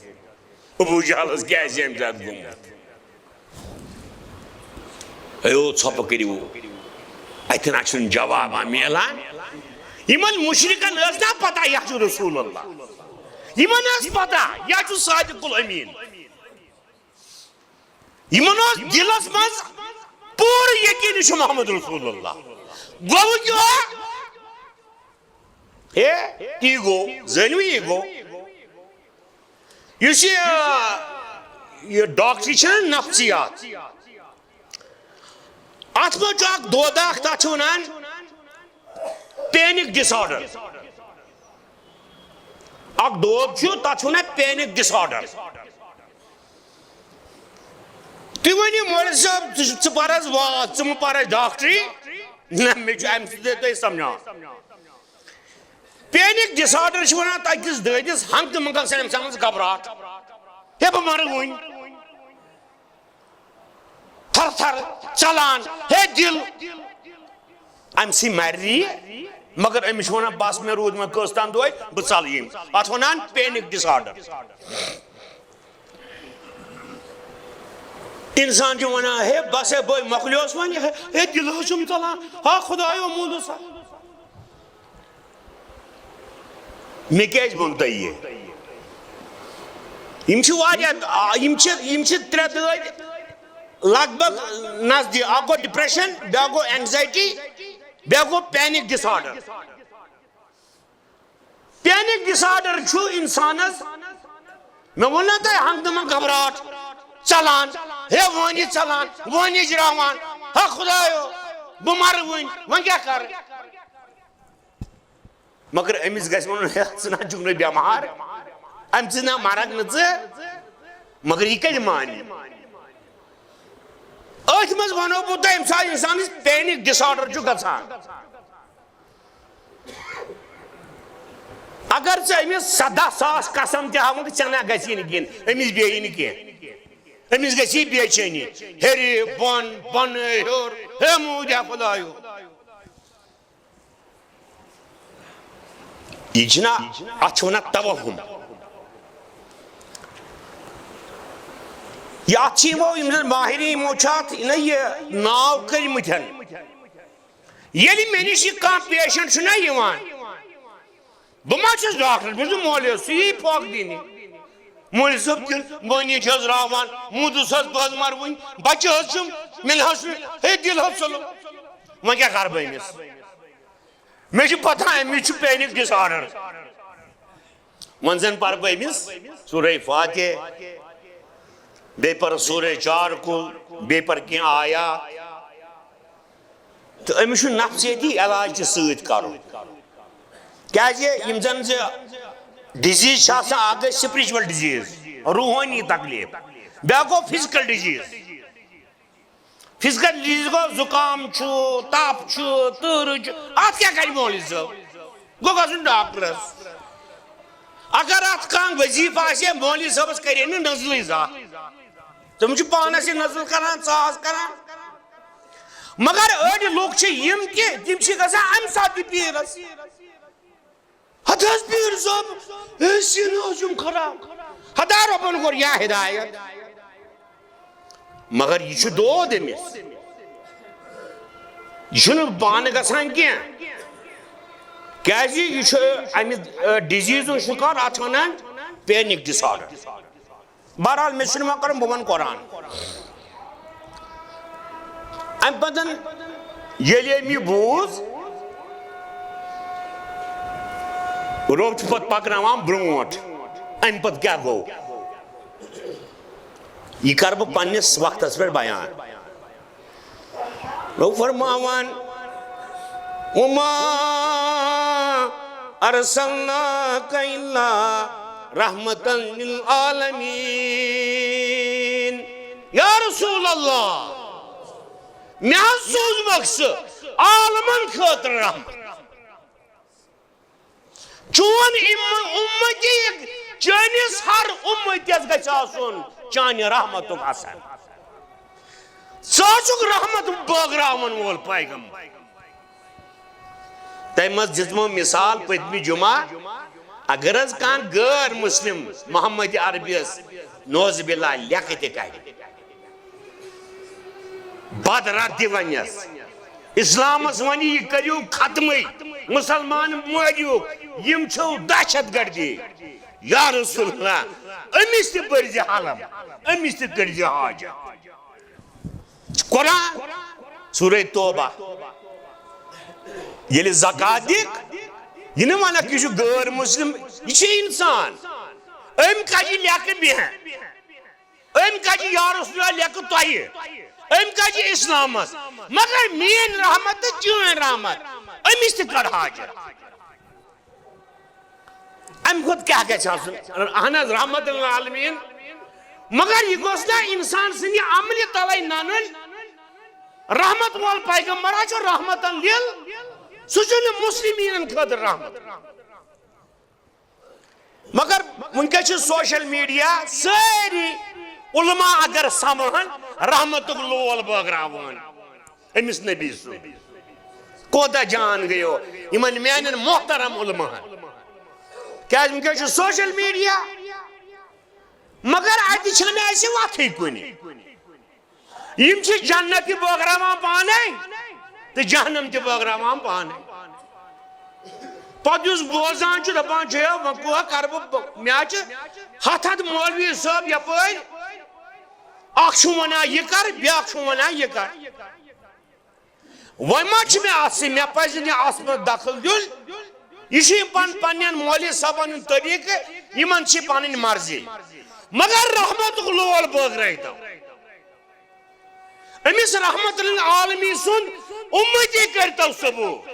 ابو جہلس کیٛاہ آسہِ اَمہِ ساتہٕ گوٚمُت؟ اے او ژھۄپہٕ کٔرِو، اَتہِ نہ چھُنہٕ جوابا میلان۔ یِمن مُشرِکن ٲس نا پتہ یہِ چھُ رسول اللہ، یِمن ٲس پتہ یہِ چھُ صادق الامیٖن۔ یِمن اوس دِلس منٛز پوٗرٕ یقیٖن، یہِ چھُ محمد رسول اللہ۔ گوٚو کیٛاہ؟ ہے، ایٖگو، زٲنِو ایٖگو؟ یُس یہِ، یہِ ڈاکٹری چھِ نا نفسیات، اَتھ منٛز چھُ اکھ دود اکھ، تَتھ چھِ وَنان panic disorder۔ اکھ دود چھُ، تَتھ چھِ وَنان panic disorder۔ تُہۍ ؤنِو، مولوی صٲب، ژٕ، ژٕ پَر حظ واز، ژٕ مہٕ پَر حظ ڈاکٹری۔ نہ، مےٚ چھُ اَمہِ سۭتۍ تۄہہِ سَمجھاوان۔ Panic disorder چھِ وَنان تۄہہِ کِس دٲدِس ہنٛگتہٕ منٛگَس چھِ اِنسانَس گھبراہٹ۔ ہے، بہٕ مَرٕ وٕنۍ۔ تھر تھر ژَلان، ہے دِل۔ أمۍ سٕے مَرِ یہِ، مگر أمِس چھِ وَنان، "بَس، مےٚ روٗد وۄنۍ کٔژ تام دۄہَے، بہٕ ژَلہٕ ییٚمۍ۔" اَتھ وَنان panic disorder۔ اِنسان چھُ وَنان، "ہے، بَس ہے، بہٕ مۄکلیوس وۄنۍ، ہے، ہے، دِل حظ چھُم ژَلان، ہا خۄدایو، موٗدُس ہا۔" مےٚ کیٛازِ ووٚن تۄہہِ یہِ؟ یِم چھِ واریاہ، آ، یِم چھِ، یِم چھِ ترٛےٚ دٲدۍ لگ بگ نزدیٖک۔ اَکھ گوٚو depression، بیٛاکھ گوٚو anxiety، بیٛاکھ گوٚو panic disorder۔ Panic disorder چھُ اِنسانَس، مےٚ ووٚن نا تۄہہِ، ہنٛگتہٕ منٛگہٕ گھبراہٹ ژَلان، ہے وٲنی ژَلان، وٲنی جراوان، ہا خۄدایو، بہٕ مَرٕ وٕنۍ، وۄنۍ کیٛاہ کَرٕ؟ مگر أمِس گژھِ وَنُن، ہے، ژٕ نہ چھُکھ نہٕ بٮ۪مار، أمۍ ژٕ نہ مَرَکھ نہٕ ژٕ۔ مگر یہِ کتہِ مانہِ؟ أتھۍ منٛز ونو بہٕ تۄہہِ، ییٚمہِ ساتہٕ انسانس panic disorder چھُ گژھان، اگر ژٕ أمِس سداہ ساس قسم تہِ ہاوُن تہٕ ژےٚ نہ گژھی نہٕ کِہیٖنۍ، أمِس بیٚیہِ نہٕ کینٛہہ، أمِس گژھی بے چینی، ہیٚرِ بۄن، بۄنہٕ ہیوٚر، ہے موٗدیا خۄدایو۔ یہِ چھِنہ، اَتھ چھِ وَنان توہُم۔ یہِ اَتھ چھِ یِمو، یِم زَن ماہرین، یِمو چھِ اَتھ نہ یہِ ناو کٔرمٕتۍ۔ ییٚلہِ مےٚ نِش یہِ کانٛہہ patient چھُنہ یِوان، بہٕ ما چھُس ڈاکٹر، بہٕ چھُس مولوی، سُہ یی پھۄکھ دِنہِ۔ مولوی صٲب، دِل مٲنی چھِ حظ راوان، موٗدُس حظ، بہٕ حظ مَرٕ وٕنۍ، بَچہٕ حظ چھِم، مےٚ نہ حظ چھُنہٕ، ہے، دِل حظ ژوٚلُم۔ وۄنۍ کیٛاہ کَرٕ بہٕ أمِس؟ مےٚ چھِ پتہ أمِس چھُ panic disorder۔ وۄنۍ زن پرٕ بہٕ أمِس سورہ فاتحہ، بیٚیہِ پرٕ سورہ چار کُل، بیٚیہِ پرٕ کینٛہہ آیات۔ تہٕ أمِس چھُ نفسیٲتی علاج تہِ سۭتۍ کرُن۔ کیازِ یِم زن زِ disease چھِ آسان، اکھ گٔے spiritual disease، روحٲنی تکلیف، بیٛاکھ گوٚو physical disease۔ Physical disease گوٚو زُکام چھُ، تَپھ چھُ، تۭرٕ چھُ، اَتھ کیٛاہ کَرِ مولوی صٲب؟ گوٚو گژھُن ڈاکٹرَس۔ اگر اَتھ کانٛہہ وظیٖفہٕ آسہِ ہے، مولوی صٲبَس کَرِ ہے نہٕ نزلٕے زانٛہہ۔ تِم چھِ پانَس یہِ نزل کَران، ژاس کَران۔ مگر أڑۍ لُکھ چھِ یِم کہِ تِم چھِ گژھان اَمہِ ساتہٕ تہِ پیٖرَس۔ ہتہٕ حظ پیٖر صٲب، ہے، سِنۍ حظ چھُم خراب۔ ہتا رۄبن کوٚر یا ہدایت۔ مگر یہِ چھُ دود أمِس۔ یہِ چھُنہٕ پانہٕ گژھان کینٛہہ۔ کیازِ یہِ چھُ اَمہِ، ٲ، diseaseُک شکار، اَتھ چھِ وَنان panic disorder۔ بہرحال، مےٚ چھُنہٕ وۄنۍ کَرُن، بہٕ وَنہٕ قرآن۔ اَمہِ پَتہٕ ییٚلہِ أمۍ یہِ بوٗز، روٚف چھُ پَتہٕ پَکناوان برٛونٛٹھ۔ اَمہِ پَتہٕ کیٛاہ گوٚو؟ یہِ کَرٕ بہٕ پنٛنِس وقتَس پٮ۪ٹھ بیان۔ نو فرماوان، "وما ارسلناک الا رحمتا للعالمین۔" یا رسول اللہ، مےٚ حظ سوٗزمَکھ ژٕ عالمن خٲطرٕ رحمت۔ چون اِم-، اُمتی، چٲنِس ہر اُمتیَس گژھِ آسُن چانہِ رحمتُک اثر۔ ژٕ آسُکھ رحمت بٲگراوَن وول پیغمبر۔ تۄہہِ منٛز دِژمو مثال پٔتمہِ جمعہ، اگر حظ کانٛہہ غٲر مسلم محمد عربیَس نعوذ باللہ لیکھٕ تہِ کَرِ، بد رد دِوان یس۔ اسلامس ونہِ یہِ کٔرِو ختمٕے، مسلمان مٲرِو، یِم چھِو دہشت گردی۔ یا رسول اللہ، أمِس تہِ بٔرزِ حلم، أمِس تہِ کٔرزِ حاجت۔ قرآن، سورہ توبہ۔ ییٚلہِ زکات دِکھ، یہِ نہٕ ونکھ یہِ چھُ غٲر مسلم، یہِ چھُ انسان۔ أمۍ کجہِ لیکھٕ بیہن۔ أمۍ کجہِ یا رسول اللہ لیکھٕ تۄہہِ، أمۍ کجہِ اسلامس، مگر میٲنۍ رحمت تہٕ چٲنۍ رحمت، أمِس تہِ کر حاجت۔ امہِ کھۄتہٕ کیٛاہ گژھِ آسُن؟ اہن حظ، رحمت للعالمین، مگر یہِ گوٚژھ نا انسان سٕنٛدِ عملہِ تلے ننُن۔ رحمت وول پیغمبر ہا چھُ رحمتن لِل، سُہ چھُنہٕ مسلمیٖنن خٲطرٕ رحمت۔ مگر وٕنکیٚس چھُ social media، سٲری علماء اگر سمہن، رحمتُک لول بٲگراوان أمِس نبی سُنٛد۔ کوتاہ جان گٔیو یِمن میانٮ۪ن محترم علماہن۔ کیازِ وٕنکیٚس چھُ social media، مگر اتہِ چھنہٕ اسہِ وتھٕے کُنہِ۔ یِم چھِ جنت تہِ بٲگراوان پانے تہٕ جہنم تہِ بٲگراوان پانے۔ پتہٕ یُس بوزان چھُ، دپان چھُ، "ہے، وۄنۍ کوٗتاہ کرٕ بہٕ، بہٕ، مےٚ حظ چھِ ہتھ ہتھ مولوی صٲب یپٲرۍ، اکھ چھُ ونان یہِ کر، بیٛاکھ چھُ ونان یہِ کر۔" وۄنۍ ما چھُ مےٚ اتھ سۭتۍ، مےٚ پزِ نہٕ اتھ منٛز دخل دیُن۔ یہِ چھُ یِم پن-، پننٮ۪ن مولوی صٲبن ہُنٛد طریٖقہٕ، یِمن چھِ پنٕنۍ مرضی۔ مگر رحمتُک لول بٲگرٲیتو۔ أمِس رحمت للعالمین سُنٛد اُمتی کٔرۍتو صبوٗر۔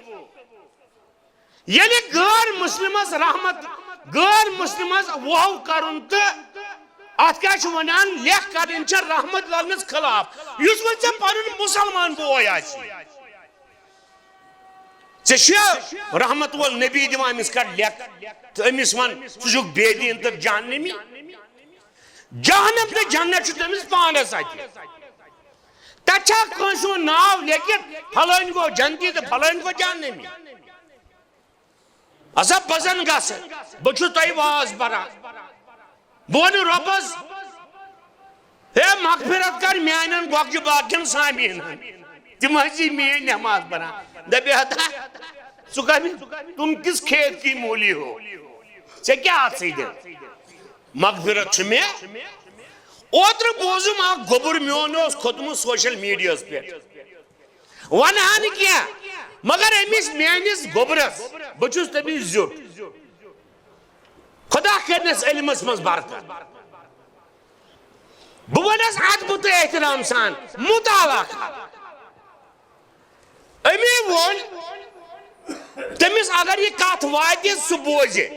ییٚلہِ غٲر مسلمس رحمت، غٲر مسلمس وَہَو کرُن تہٕ اتھ کیٛاہ چھِ ونان؟ لیکھ کرٕنۍ چھےٚ رحمت ولنس خلاف، یُس وۄنۍ ژےٚ پنُن مسلمان بوے آسہِ۔ ژےٚ چھُیا رحمت ول نبی دِوان أمِس کر لیکھ تہٕ أمِس ون، ژٕ چھُکھ بے دین تہٕ جہنمی؟ جہنم تہٕ جنت چھُ تٔمِس پانس اتھِ۔ تتہِ چھا کٲنٛسہِ ہُنٛد ناو لیکھِتھ، فلٲنۍ گوٚو جنتی تہٕ فلٲنۍ گوٚو جہنمی؟ عذاب بزن گژھٕ، بہٕ چھُس تۄہہِ واز بران۔ بہٕ ونہٕ رۄبس، ہے مغفرت کر میانٮ۪ن گۄگجہِ باقین سامعیٖنن، تِم حظ یی میٲنۍ نماز پران۔ دپہِ ہتا، ژٕ کمہِ، تم کس کھیت کی مولی ہو؟ ژےٚ کیٛاہ اتھ سۭتۍ؟ مغفرت چھِ مےٚ۔ اوترٕ بوٗزُم اکھ گوٚبُر میون اوس کھوٚتمُت سوشل میڈیاہس پٮ۪ٹھ، ونہٕ ہا نہٕ کینٛہہ، مگر أمِس میٲنِس گوٚبرس، بہٕ چھُس تٔمِس زیُٹھ، خدا کٔرنَس علمس منٛز برکت۔ بہٕ ونس ادبہٕ تہٕ احترام سان مطالعہ کر۔ أمی ووٚن تٔمِس، اگر یہِ کتھ واتہِ، سُہ بوزِ۔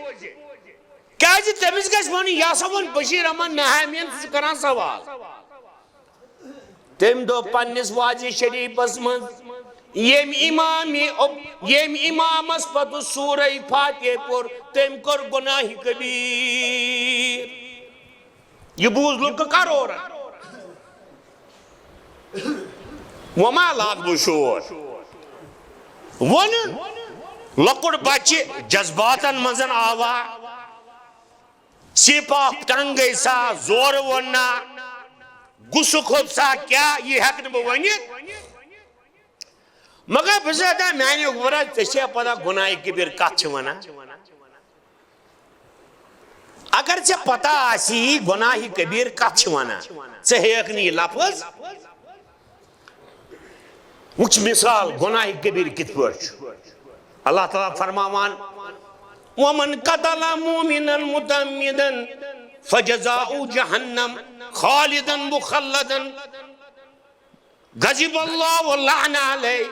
کیازِ تٔمِس گژھِ وَنُن، یہِ ہسا ووٚن بشیر احمد نہامیَن، سُہ چھُ کران سوال۔ تٔمۍ دوٚپ پننِس وازِ شریٖفس منٛز، ییٚمۍ امامِ، ییٚمۍ امامس پتہٕ سورہ فاتحہ پوٚر، تٔمۍ کوٚر گناہ کبیٖر۔ یہِ بوٗز لُکہٕ کرورن۔ وۄنۍ ما لاگہٕ بہٕ شور؟ ووٚن، لۄکُٹ بچہِ جذباتن منٛز آوا، سیٖپاکھ تنگ گٔے سا، زورٕ ووٚن نا، غصہٕ کھوٚت سا، کیٛاہ یہِ ہٮ۪کہٕ نہٕ بہٕ ؤنِتھ؟ مگر بہٕ چھُس دَپان، میانہِ گوٚبرا، ژےٚ چھےٚ پتہ گۄناہہِ کبیٖر کتھ چھِ ونان؟ اگر ژےٚ پتہ آسی گۄناہہِ کبیٖر کتھ چھِ ونان، ژٕ ہیٚیکھ نہٕ یہِ لفظ۔ وٕچھ مثال، گۄناہہِ کبیٖر کِتھ پٲٹھۍ چھُ۔ اللہ تعالیٰ فرماوان، ومن قتل مؤمنا متعمدا فجزاؤه جهنم خالدا مخلدا غضب اللہ و لعن علیہ،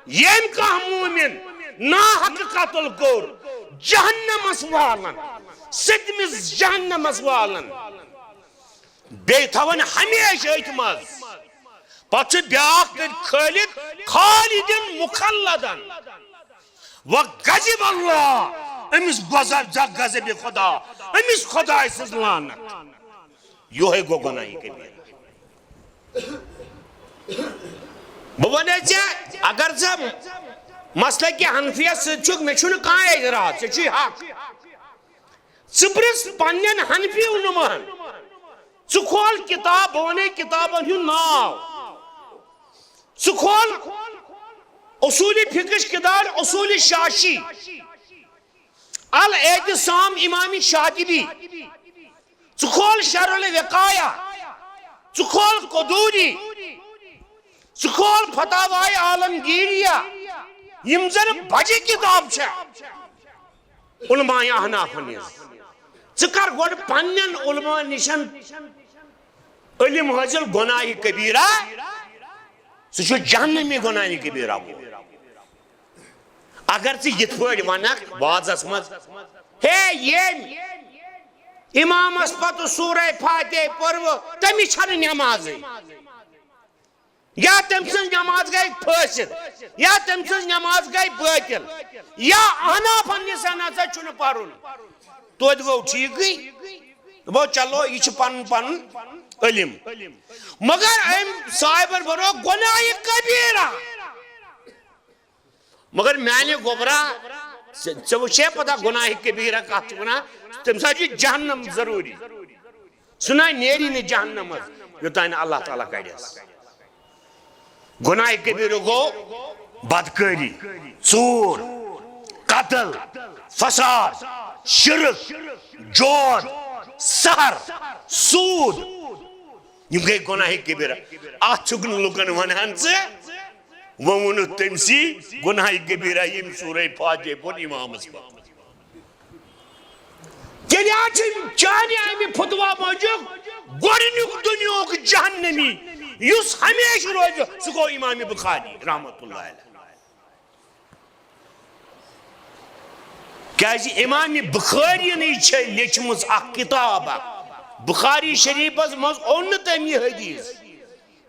ییٚمۍ کانٛہہ مومن ناحق قتل کوٚر، جہنمس والن، سٔتمِس جہنمس والن، بیٚیہِ تھاون ہمیشہِ أتھۍ منٛز۔ پتہٕ چھُ بیٛاکھ تٔتھۍ کھٲلِتھ، خالدن مخلدن، و غضب اللہ، أمِس غضب، غضب خدا، أمِس خداے سٕنٛز لعنت۔ یِہوٚے گوٚو گۄناہہِ کبیٖرہ۔ بہٕ وَنے ژےٚ، اگر ژٕ مسلکِ حنفیہ سۭتۍ چھُکھ، مےٚ چھُنہٕ کانٛہہ اعتراض، ژےٚ چھُے حق۔ ژٕ پرٛژھ پننٮ۪ن حنفی علماہن، ژٕ کھول کِتاب، بہٕ وَنے کِتابن ہُنٛد ناو، ژٕ کھول اصوٗلِ فقہٕچ کِتاب اصوٗلِ شاشی، الاعتصام امام شاطبی، ژٕ کھول شرح الوقایہ، ژٕ کھول قدوری، ژٕ کھول فتاوی عالمگیریہ، یِم زن بجہِ کِتاب چھےٚ علماء احنافن ہٕنٛز۔ ژٕ کر گۄڈٕ پننٮ۪ن علماء نِشن علم حٲصِل، گۄناہہِ کبیٖرہ، سُہ چھُ جہنمی گۄناہہِ کبیٖرہ وول۔ اگر ژٕ یِتھ پٲٹھۍ ونکھ وازس منٛز، ہے، ییٚمۍ امامس پتہٕ سورہ فاتحہ پٔرو، تٔمِس چھنہٕ نمازٕے، یا تٔمۍ سٕنٛز نماز گٔے فٲسد، یا تٔمۍ سٕنٛز نماز گٔے باطل، یا احنافن نِش نسا چھُنہٕ پرُن، توتہِ گوٚو ٹھیٖکٕے۔ دوٚپو، چلو، یہِ چھُ پنُن پنُن علم۔ مگر أمۍ صاحبن بنوو گۄناہہِ کبیرہ۔ مگر میانہِ گوٚبرا، ژےٚ، ژےٚ وٕچھے پتہ گۄناہہِ کبیرہ کتھ چھِ ونان؟ تٔمۍ ساتہٕ چھُ جہنم ضروٗری۔ سُہ نہ نیری نہٕ جہنم منٛز، یوٚتام نہٕ اللہ تعالیٰ کڑٮ۪س۔ گۄناہہِ کبیرہ گوٚو بدکٲری، ژوٗر، قتل، فساد، شرک، جود، سحر، سوٗد۔ یِم گٔے گۄناہہِ کبیرہ۔ اتھ چھُکھ نہٕ لُکن ونان ژٕ، وۄنۍ ووٚنُتھ تٔمۍ سی گۄناہہِ کبیرہ ییٚمۍ سورہ فاتحہ پوٚر امامس پتھ۔ تیٚلہِ آ چھِ چانہِ امہِ فتوا موٗجوٗب گۄڈٕنیُک دُنیاہُک جہنمی یُس ہمیشہِ روزِ، سُہ گوٚو امام بخاری رحمتہ اللہ علیہ۔ کیازِ امام بخارینٕے چھے لیچھمٕژ اکھ کتاب اکھ، بخاری شریفس منٛز اوٚن نہٕ تٔمۍ یہِ حدیث۔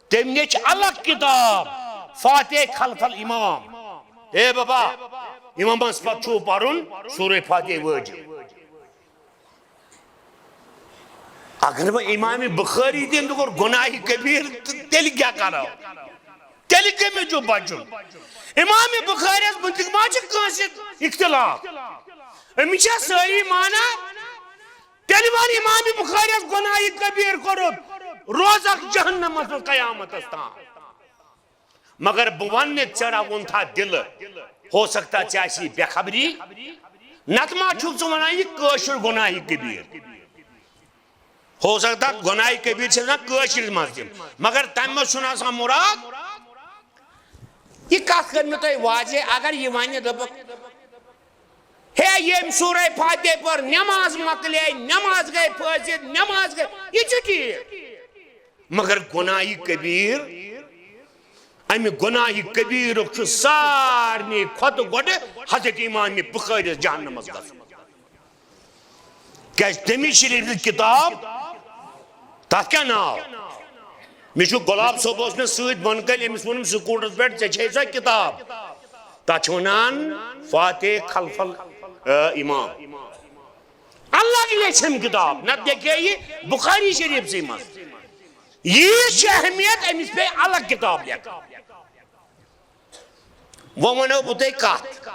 تٔمۍ لیٚچھ الگ کتاب، فاتح خلف الامام۔ اے بابا، امامس پتہٕ چھُو پرُن سورہ فاتح واجب۔ اگر وۄنۍ امام بخاری تٔمۍ تہِ کوٚر گناہ کبیر، تہٕ تیٚلہِ کیٛاہ کرو؟ تیٚلہِ کٔمِس چھُ بچُن؟ امام بخاریس مُتعلق ما چھِ کٲنٛسہِ اختلاف؟ أمِس چھا سٲری مانان؟ تیٚلہِ وَن امام بخاریس گناہ کبیر کوٚرُتھ، روزکھ جہنمس منٛز قیامتس تام۔ مگر بہٕ ونہٕ نہٕ ژےٚ رَوُن تھا دِلہٕ، ہو سکتا ژےٚ آسی بے خبری، نتہٕ ما چھُکھ ژٕ ونان یہِ کٲشُر گناہ کبیر؟ ہو سکتا گناہ کبیر چھِ آسان کٲشرِس منٛز تہِ، مگر تَمہِ منٛز چھُنہٕ آسان مراد یہِ کتھ کٔر مےٚ تۄہہِ واضح۔ اگر یہِ ونہِ، دوٚپُکھ، ہے، ییٚمۍ سورہ فاتحہ پٔر، نماز مۄکلے، نماز گٔے فاسد، نماز گٔے، یہِ چھُ ٹھیٖک۔ مگر گناہ کبیر، امہِ گناہ کبیرُک چھُ سارنٕے کھۄتہٕ گۄڈٕ حضرت امام بخٲرِس جہنمس گژھُن۔ کیازِ تٔمِس شریٖف کِتاب، تَتھ کیٛاہ ناو؟ مےٚ چھُ گۄلاب صٲب اوس مےٚ سۭتۍ بۄنہٕ کَنہِ، أمِس ووٚنُم سکوٗٹرَس پٮ۪ٹھ، "ژےٚ چھے سۄ کِتاب؟" تَتھ چھِ وَنان فاتح خلف ال-، آ، امام۔ الگ لیٚچھِم کِتاب، نَتہٕ لیکھے یہِ بُخاری شریٖفسٕے منٛز۔ ییٖژ چھِ اہمیت، أمِس پیٚیہِ الگ کِتاب لیکھٕنۍ۔ وۄنۍ وَنو بہٕ تۄہہِ کَتھ۔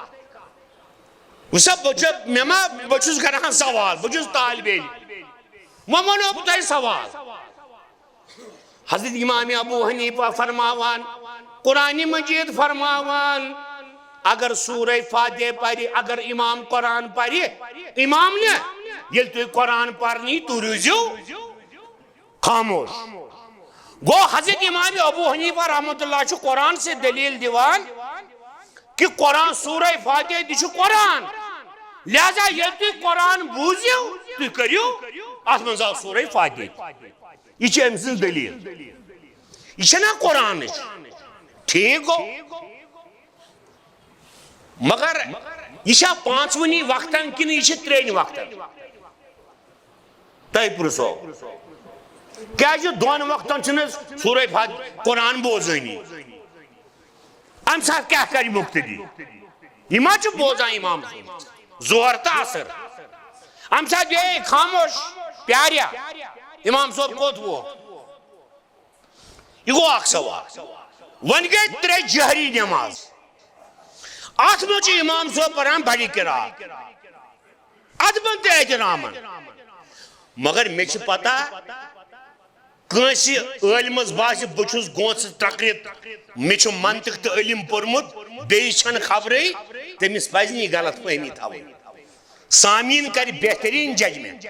وٕچھ سا، بہٕ چھُ-، مےٚ ما، بہٕ چھُس کران سوال، بہٕ چھُس طالب علم۔ وۄنۍ وَنو بہٕ تۄہہِ سوال۔ حضرت امام ابو حنیفہ فرماوان، قرآن مجید فرماوان، اگر سورہ فاتحہ پرِ، اگر امام قرآن پرِ، امام نہ، ییٚلہِ تُہۍ قرآن پرنی، تُہۍ روٗزِو خاموش۔ گوٚو حضرت امام ابو حنیفہ رحمۃ اللہ چھُ قرآن سے دلیل دِوان کہ قرآن، سورہ فاتحہ تہِ چھُ قرآن، لہذا ییٚلہِ تُہۍ قرآن بوٗزِو، تُہۍ کٔرِو، اتھ منٛز آو سورہ فاتحہ تہِ۔ یہِ چھِ أمۍ سٕنٛز دلیل۔ یہِ چھَنا قرآنٕچ؟ ٹھیٖک گوٚو۔ مگر یہِ چھا پانٛژوٕنی وقتن کِنہٕ یہِ چھِ ترٛیٚنۍ وقتن؟ تۄہہِ پرٛژھو، کیٛازِ دۄن وقتن چھِنہٕ أسۍ سورہ فات-، قرآن بوزٲنی؟ اَمہِ ساتہٕ کیٛاہ کرِ مُقتدی؟ یہِ ما چھُ بوزان امام سُنٛد؟ ظہر تہٕ عصر۔ اَمہِ ساتہٕ بیٚیہِ خاموش، پیاریا، امام صٲب کوٚت ووت؟ یہِ گوٚو اکھ سوال۔ وۄنۍ گٔے ترٛےٚ جہری نماز۔ اتھ منٛز چھُ امام صٲب پران بڑِ قرات، ادبن تہٕ احترامن۔ مگر مےٚ چھِ پتہ، کٲنٛسہِ عٲلمس باسہِ بہٕ چھُس گونٛژھ ترکرِتھ، مےٚ چھُ منطق تہٕ علم پوٚرمُت، بیٚیِس چھَنہٕ خبرٕے، تٔمِس پزِ نہٕ یہِ غلط فہمی تھاوٕنۍ۔ سامعیٖن کرِ بہتریٖن ججمنٹ۔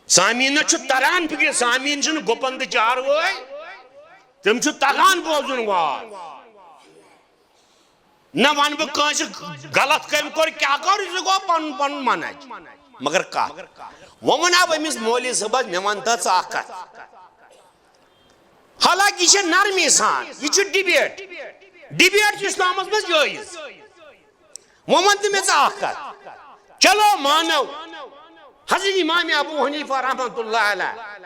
سامعیٖنس چھُ تران فکر، سامعیٖن چھِنہٕ گُپن تہٕ چاروٲے، تِم چھِ تگان بوزُن واز۔ نہ ونہٕ بہٕ کٲنٛسہِ غلط کٔمۍ کوٚر، کیٛاہ کوٚر، سُہ گوٚو پنُن پنُن منہج۔ مگر کتھ، وۄنۍ ونہٕ ہا بہٕ أمِس مولوی صٲبس، مےٚ ون تہٕ ژٕ اکھ کتھ۔ حالانکہ یہِ چھِ نرمی سان، یہِ چھُ ڈبیٹ۔ ڈبیٹ چھُ اسلامس منٛز جٲیز۔ وۄنۍ ون تہٕ مےٚ ژٕ اکھ کتھ۔ چلو مانو، حضرت امام ابو حنیفہ رحمۃ اللہ علیہ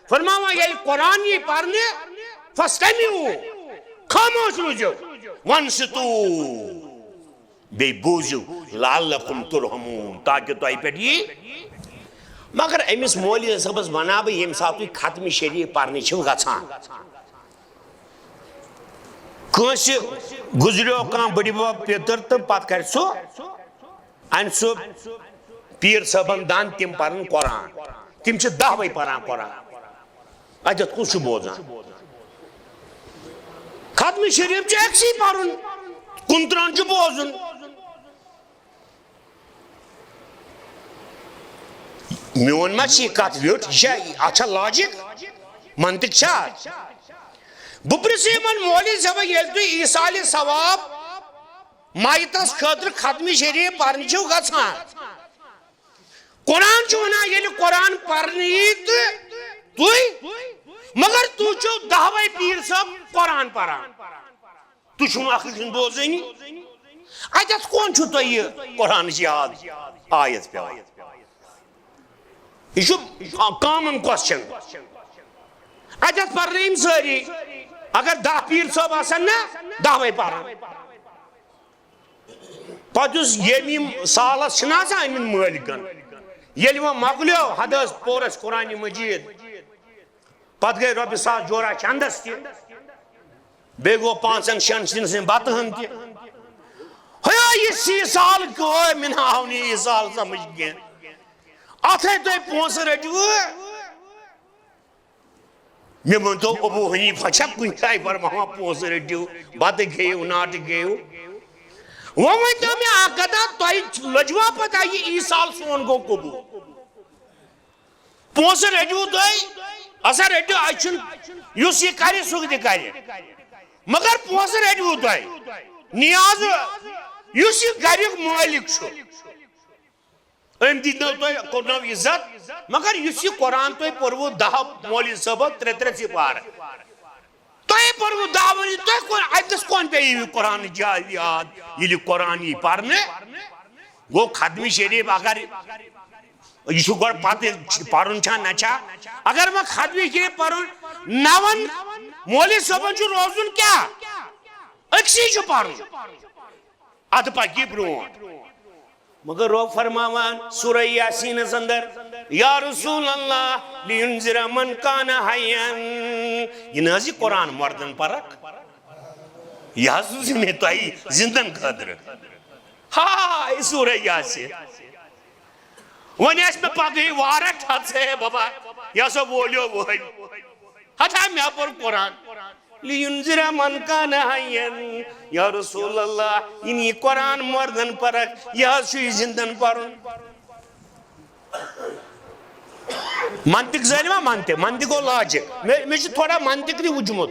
فرماوان، ییٚلہِ قرآن یی پرنہِ، فاستمعوا، خاموش روٗزِو، وانصتوا، بیٚیہِ بوٗزِو، لعلکم ترحمون، تاکہِ تۄہہِ پٮ۪ٹھ یی۔ مگر أمِس مولوی صٲبس ونہٕ ہا بہٕ، ییٚمہِ ساتہٕ تُہۍ ختم شریف پرنہِ چھِو گژھان، کٲنٛسہِ گُزریو کانٛہہ بٕڈِبب پیٚتٕر تہٕ پتہٕ کرِ سُہ انہِ سُہ پیٖر صٲبن دند، تِم پرن قرآن، تِم چھِ دہوے پران قرآن۔ اتٮ۪تھ کُس چھُ بوزان؟ ختم شریف چھُ أکسٕے پرُن، کُنترٕہن چھُ بوزُن۔ میون ما چھِ یہِ کتھ ویوٚٹھ؟ یہِ چھا، اتھ چھا لاجک، منطق چھا اتھ؟ بہٕ پرژھٕ یِمن مولوی صٲبن، ییٚلہِ تُہۍ ایصال ثواب مایتس خٲطرٕ ختم شریف پرنہِ چھِو گژھان، قرآن چھُ ونان، ییٚلہِ قرآن پرنہٕ یی تہٕ تُہۍ، مگر تُہۍ چھِو دہوے پیٖر صٲب قرآن پران۔ تُہۍ چھِو نہٕ اکھ أکۍ سُنٛد بوزٲنی۔ اتٮ۪تھ کون چھُ تۄہہِ یہِ قرآنٕچ یاد آیت پٮ۪وان؟ یہِ چھُ common question. اَتٮ۪تھ پَرنہٕ یِم سٲری. اگر دَہ پیٖر صٲب آسَن نا، دَہوَے پَرَن. پَتہٕ یُس ییٚمہِ یِم سالَس چھِنہٕ آسان أنۍمٕتۍ مٲلکَن، ییٚلہِ وۄنۍ مۄکلیو، حد ٲس، پوٚر اَسہِ قرآنِ مجیٖد، پَتہٕ گٔے رۄپیہِ ساس جورا چَندَس تہِ، بیٚیہِ گوٚو پانٛژَن شٮ۪ن سِنۍ سٕنٛدۍ بَتہٕ ہَن تہِ. ہے، یہِ سی سال کیو، مےٚ نہ آو نہٕ یہِ سال سَمٕجھ کینٛہہ. اَتھَے تُہۍ پونٛسہٕ رٔٹِو، مےٚ ؤنۍتو، ابو حنیفہ چھا کُنہِ جایہِ فرماوان، پونٛسہٕ رٔٹِو، بَتہٕ کھیٚیِو، ناٹہٕ کھیٚیِو؟ وۄنۍ ؤنۍتو مےٚ اَکھ کَتھا، تۄہہِ لٔجوا پَتہ یہِ عیٖد سال سون گوٚو قبوٗل؟ پونٛسہٕ رٔٹِو تُہۍ، ہسا رٔٹِو، اَسہِ چھُنہٕ، یُس یہِ کَرِ سُہ تہِ کَرِ، مگر پونٛسہٕ رٔٹِو تُہۍ. نیاز، یُس یہِ گَریُک مٲلِک چھُ، أمۍ دِتنو تۄہہِ، کوٚرنو عزت، مگر یُس یہِ قرآن تۄہہِ پوٚروٕ دَہ مولوی صٲبو ترٛےٚ ترٛےٚ سِپارٕ، تۄہہِ پوٚروٕ دَہ ؤری، تۄہہِ کون، اَتہِ نَس کون پیٚیہِ یہِ قرآن جا-، یاد، ییٚلہِ قرآن یی پَرنہٕ، گوٚو ختمِ شریٖف اگر یہِ چھُ گۄڈٕ پَتہٕ پَرُن چھا نہ چھا، اگر وۄنۍ ختمِ شریٖف پَرُن، نَوَن مولوی صٲبَن چھُ روزُن کیٛاہ؟ أکسٕے چھُ پَرُن. اَدٕ پَکہِ یہِ برونٛٹھ. مگر رۄب فرماوان سورہ یاسینس اندر، یا رسول اللہ، لینذر من کان حیا۔ یہِ نہ حظ یہِ قرآن مردن پرکھ، یہِ حظ سوٗز مےٚ تۄہہِ زندن خٲطرٕ۔ ہاے سورہ یاسین۔ وۄنۍ آسہِ مےٚ پگہٕے وارہ ٹھژ ہے بابا، یہِ ہسا وولیو وٲلۍ۔ ہتا مےٚ پوٚر قرآن۔ لینذر من کان حیا۔ یا رسول اللہ، یِم یہِ قرآن مردن پرکھ، یہِ حظ چھُ یہِ زندن پرُن۔ منطق زٲنِوا؟ منطق، منطق گوٚو logic۔ مےٚ، مےٚ چھُ تھوڑا منطق تہِ وُچھمُت۔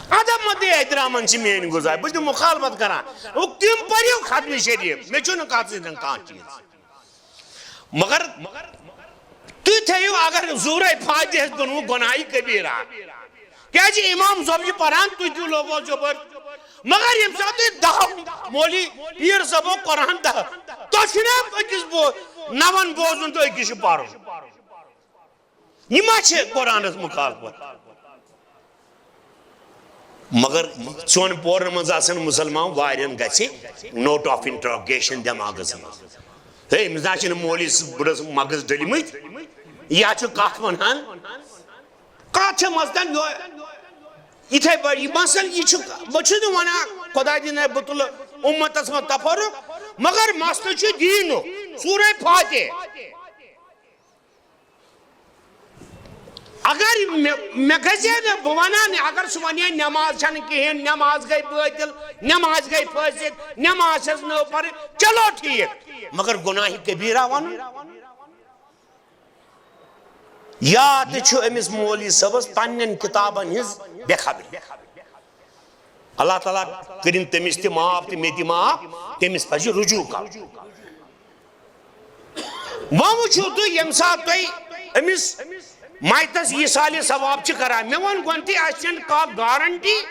ادب مدِ احترامن چھِ میٲنۍ گُزار، بہٕ چھُس نہٕ مُخالفت کران۔ ہُہ تِم پٔرِو ختمِ شریٖف، مےٚ چھُنہٕ کتھ سۭتۍ کانٛہہ چیٖز۔ مگر تُہۍ تھٲیِو، اگر سورہ فاتحہ ہس بنوٕ گۄناہہِ کبیرہ، کیازِ امام صٲب چھِ پران، تُہۍ تہِ لوگو زبر۔ مگر ییٚمہِ ساتہٕ تُہۍ دَہ مولوی پیٖر صٲبو قرآن دَہ، تۄہہِ چھُنہ أکِس بو-، نَوَن بوزُن تہٕ أکِس چھُ پرُن؟ یہِ ما چھِ قرآنس مُخالفت؟ مگر ژۄن پورن منٛز آسن مُسلمان، واریاہن گژھِ note of interrogation دٮ۪ماغس منٛز۔ ہے، أمِس نہ چھِنہٕ مولوی سٕنٛز بٕڑس مغز ڈٔلمٕتۍ، یا چھُ کتھ ونان۔ کتھ چھِ مثلاً یو-، یِتھے پٲٹھۍ، یہِ مثلاً یہِ چھُ، بہٕ چھُس نہٕ ونان خۄداے دِنۍ ہے بہٕ تُلہٕ اُمتس منٛز تفرق، مگر مسلہٕ چھُ دیٖنُک، سورہ فاتح۔ اگر مےٚ، مےٚ گژھِ ہے نہٕ، بہٕ وَنہٕ ہا نہٕ، اگر سُہ وَنہِ ہے نٮ۪ماز چھَنہٕ کِہیٖنۍ، نٮ۪ماز گٔے بٲطِل، نٮ۪ماز گٔے فٲسِد، نٮ۪ماز چھَس نٔو پَرٕنۍ، چلو ٹھیٖک، مگر گۄناہہِ کبیٖرہ وَنُن؟ یا تہِ چھُ أمِس مولوی صٲبَس پنٛنٮ۪ن کِتابَن ہِنٛز بے خبری۔ اللہ تعالیٰ کٔرِن تٔمِس تہِ معاف تہٕ مےٚ تہِ معاف، تٔمِس پَزِ رجوع کَرُن۔ وۄنۍ وٕچھِو تُہۍ، ییٚمہِ ساتہٕ تُہۍ أمِس مَیتَس ایٖصالِ ثواب چھِ کَران، مےٚ ووٚن گۄڈٕنٮ۪تھٕے، اَسہِ چھَنہٕ کانٛہہ guarantee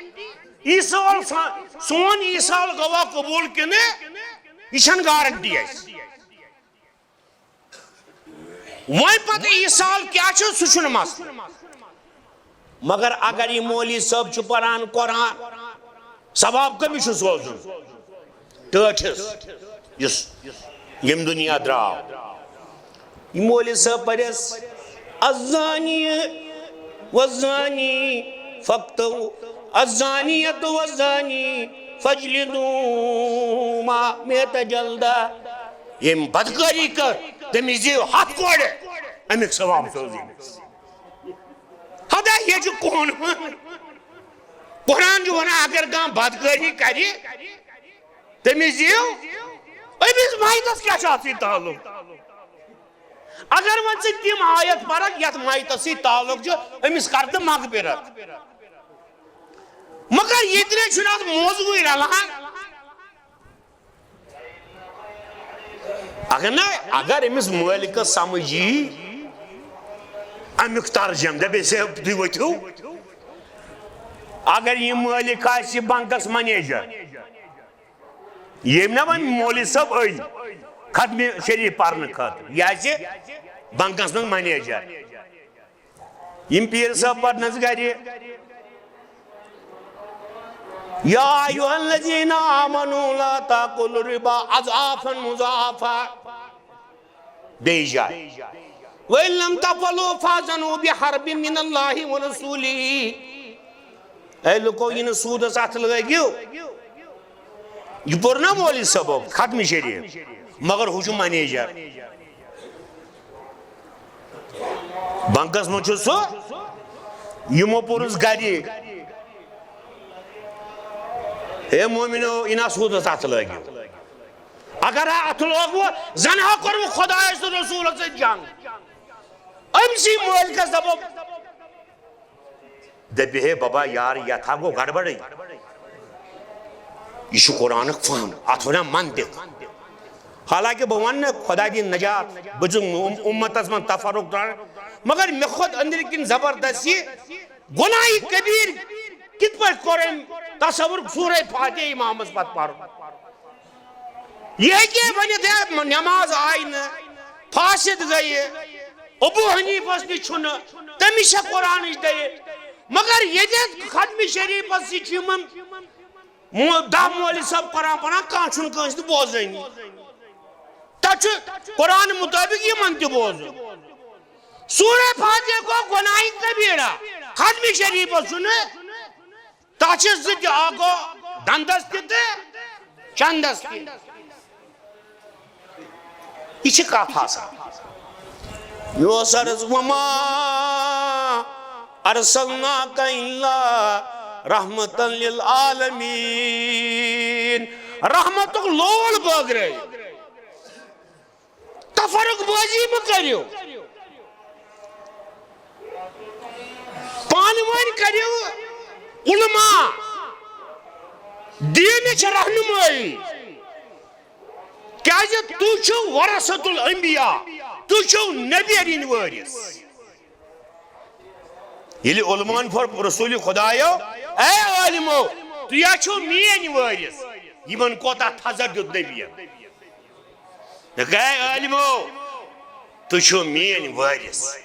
ایٖصال سا-، سون ایٖصال گوٚوا قبوٗل کِنہٕ، یہِ چھَنہٕ guarantee اَسہِ۔ وۄنۍ پتہٕ ایٖصال کیٛاہ چھُ، سُہ چھُنہٕ مسلہٕ۔ مگر اگر یہِ مولوی صٲب چھُ پران قرآن، ثواب کٔمِس چھُ سوزُن؟ ٹٲٹھِس، یُس ییٚمہِ دُنیا درٛاو۔ یہِ مولوی صٲب پرٮ۪س، الزانی والزانی فاقتلوا، الزانیۃ والزانی فاجلدوہما مئۃ جلدہ۔ ییٚمۍ بدکٲری کٔر، تٔمِس دِیِو ہَتھ کورِ، اَمیُک ثواب سوزِ أمِس۔ ہتا یہِ چھُ قرآن۔ قرآن چھُ وَنان، اگر کانٛہہ بدکٲری کَرِ، تٔمِس دِیِو، أمِس مَیتَس کیٛاہ چھُ اَتھ سۭتۍ تعلق؟ اگر وۄنۍ ژٕ تِم آیت پَرَکھ، یَتھ مَیتَس سۭتۍ تعلق چھُ، أمِس کَر تہٕ مغفرت۔ مگر ییٚتہِ نَے چھُنہٕ اَتھ موضوعٕے رَلان۔ اگر نہ، اگر أمِس مٲلکس سمجھ یی امیُک ترجم، دپے صٲب تُہۍ ؤتھِو۔ اگر یہِ مٲلک آسہِ بنکس منیجر، ییٚمۍ نہ وۄنۍ مولوی صٲب أنۍ ختمِ شریف پرنہٕ خٲطرٕ، یہِ آسہِ بنکس منٛز منیجر۔ یِم پیٖر صٲب پرنس گرِ، یا ایھا الذین آمنوا لا تاکلوا الربا اضعافا مضاعفا۔ بیٚیہِ جایہِ، وَإِن لَّمْ تَفْعَلُوا فَأْذَنُوا بِحَرْبٍ مِّنَ اللَّهِ وَرَسُولِهِ۔ اے لُکو، یہِ نہٕ سوٗدس اَتھٕ لٲگِو۔ یہِ پوٚر نا مولوی صٲبو ختم شریف، مگر ہُہ چھُ منیجر۔ بنکس منٛز چھُ سُہ، یِمو پوٚرُس گرِ، ہے مومنو، یہِ نہ سوٗدس اَتھٕ لٲگِو۔ اگر ہا اتھٕ لوگوٕ، زن ہا کوٚروٕ خۄدایس تہٕ رسوٗلس سۭتۍ جنگ۔ أمۍ سٕے مٲلکس دپو، دپہِ، ہے ببا یار، یتھ ہا گوٚو گڑبڑٕے۔ یہِ چھُ قرآنُک فہم، اتھ ونان منطق۔ حالانکہ بہٕ ونہٕ نہٕ خۄداے دِیِن نجات، بہٕ چھُس اُم-، اُمتس منٛز تفرق ترٛاوان، مگر مےٚ کھوٚت أنٛدرۍ کِنۍ زبردست یہِ گۄناہہِ کبیٖر کِتھ پٲٹھۍ کوٚر أمۍ تصور سورہ فاتحہ امامس پتہٕ پرُن۔ یہِ ہیٚکہِ ہے ؤنِتھ، ہے، نماز آیہِ نہٕ، فاسد گٔیہِ، ابو حنیفس نِش چھُنہٕ، تٔمِس چھےٚ قرآنٕچ دٔلیٖل۔ مگر ییٚتہِ ختمِ شریٖفس سۭتۍ چھِ یِمن مو-، دَہ مولوی صٲب قرآن پران، کانٛہہ چھُنہٕ کٲنٛسہِ تہِ بوزٲنی۔ تَتھ چھُ قرآن مُطٲبِق یِمن تہِ بوزُن۔ سورہ فاتحہ گوٚو گۄناہہِ کبیرہ، ختمِ شریٖفس چھُنہٕ تَتھ چھِ زٕ تہِ، اکھ گوٚو دندس تہِ تہٕ چندس تہِ۔ یہِ چھِ کتھ آسان۔ یہِ اوس عرض، وما ارسلناک الا رحمتا للعالمین۔ رحمتُک لول بٲگرٲیِو۔ تفرق بٲزی مہ کٔرِو۔ پانہٕ ؤنۍ کٔرِو علماء دینٕچ رہنمٲیی۔ کیازِ تُہۍ چھِو ورثۃ الانبیاء، تُہۍ چھِو نبیَن ہٕنٛدۍ وٲرث۔ ییٚلہِ علماءن پوٚر رسول خدایو، اے عالمو، تُہۍ ہا چھِو میٲنۍ وٲرث، یِمن کوتاہ تھزر دیُت نبیَن۔ دوٚپُکھ، اے عالمو، تُہۍ چھِو میٲنۍ وٲرث،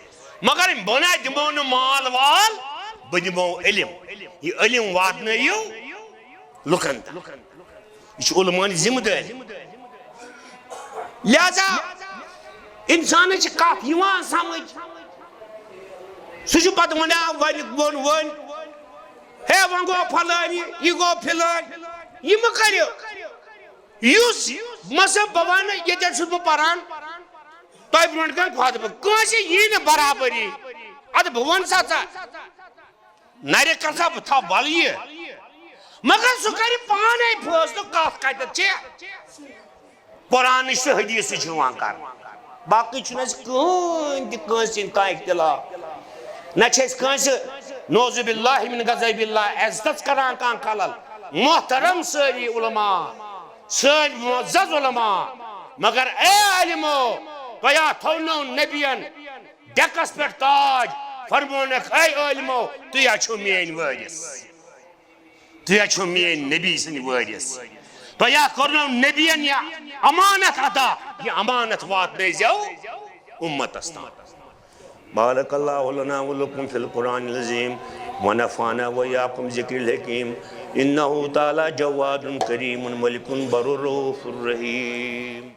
مگر بہٕ نہ دِمو نہٕ مال وال، بہٕ دِمو علم۔ یہِ علم واتنٲیِو لُکن تام۔ یہِ چھُ علماہن ذمہٕ دٲری۔ لہذا انسانس چھِ کتھ یِوان سمجھ، سُہ چھُ پتہٕ ونان، وۄنۍ ووٚن وۄنۍ، ہے وۄنۍ گوٚو فلٲنی، یہِ گوٚو فلٲنۍ، یہِ مہٕ کٔرِو۔ یُس مثلاً بہٕ ونہٕ، ییٚتٮ۪تھ چھُس بہٕ پران، تۄہہِ برونٛٹھ کنہِ خۄطبہٕ، کٲنٛسہِ یی نہٕ برابری، ادٕ بہٕ ونہٕ سا ژےٚ، نرِ کر سا بہٕ تھاو بلہٕ یہِ۔ مگر سُہ کرِ پانے فٲصلہٕ کتھ کتٮ۪تھ چھِ۔ قرآنٕچ تہٕ حدیثٕچ چھِ یِوان کرنہٕ۔ باقٕے چھُنہٕ اَسہِ کٕہٕنۍ تہِ کٲنٛسہِ ہِنٛدۍ کانٛہہ اختلاف۔ نہ چھِ أسۍ کٲنٛسہِ، نعوذ باللہ من غضب اللہ، عزتس کران کانٛہہ خلل۔ محترم سٲری علماء، سٲنۍ معزز علماء، مگر اے عالمو، تۄہہِ ہا تھوٚونو نبین ڈیکس پٮ۪ٹھ تاج، فرمونکھ، اے عالمو، تُہۍ ہا چھِو میٲنۍ وٲرث، تُہۍ ہا چھِو میٲنۍ نبی سٕنٛدۍ وٲرث، تۄہہِ ہا کوٚرنو نبین یہِ امانت عطا، یہِ امانت واتنٲیزیو امتس تام۔ بارک اللہ لنا ولکم فی القرآن العظیم ونفعنا وإیاکم ذکر الحکیم، انہ تعالی جواد کریم ملک بر رؤوف رحیم۔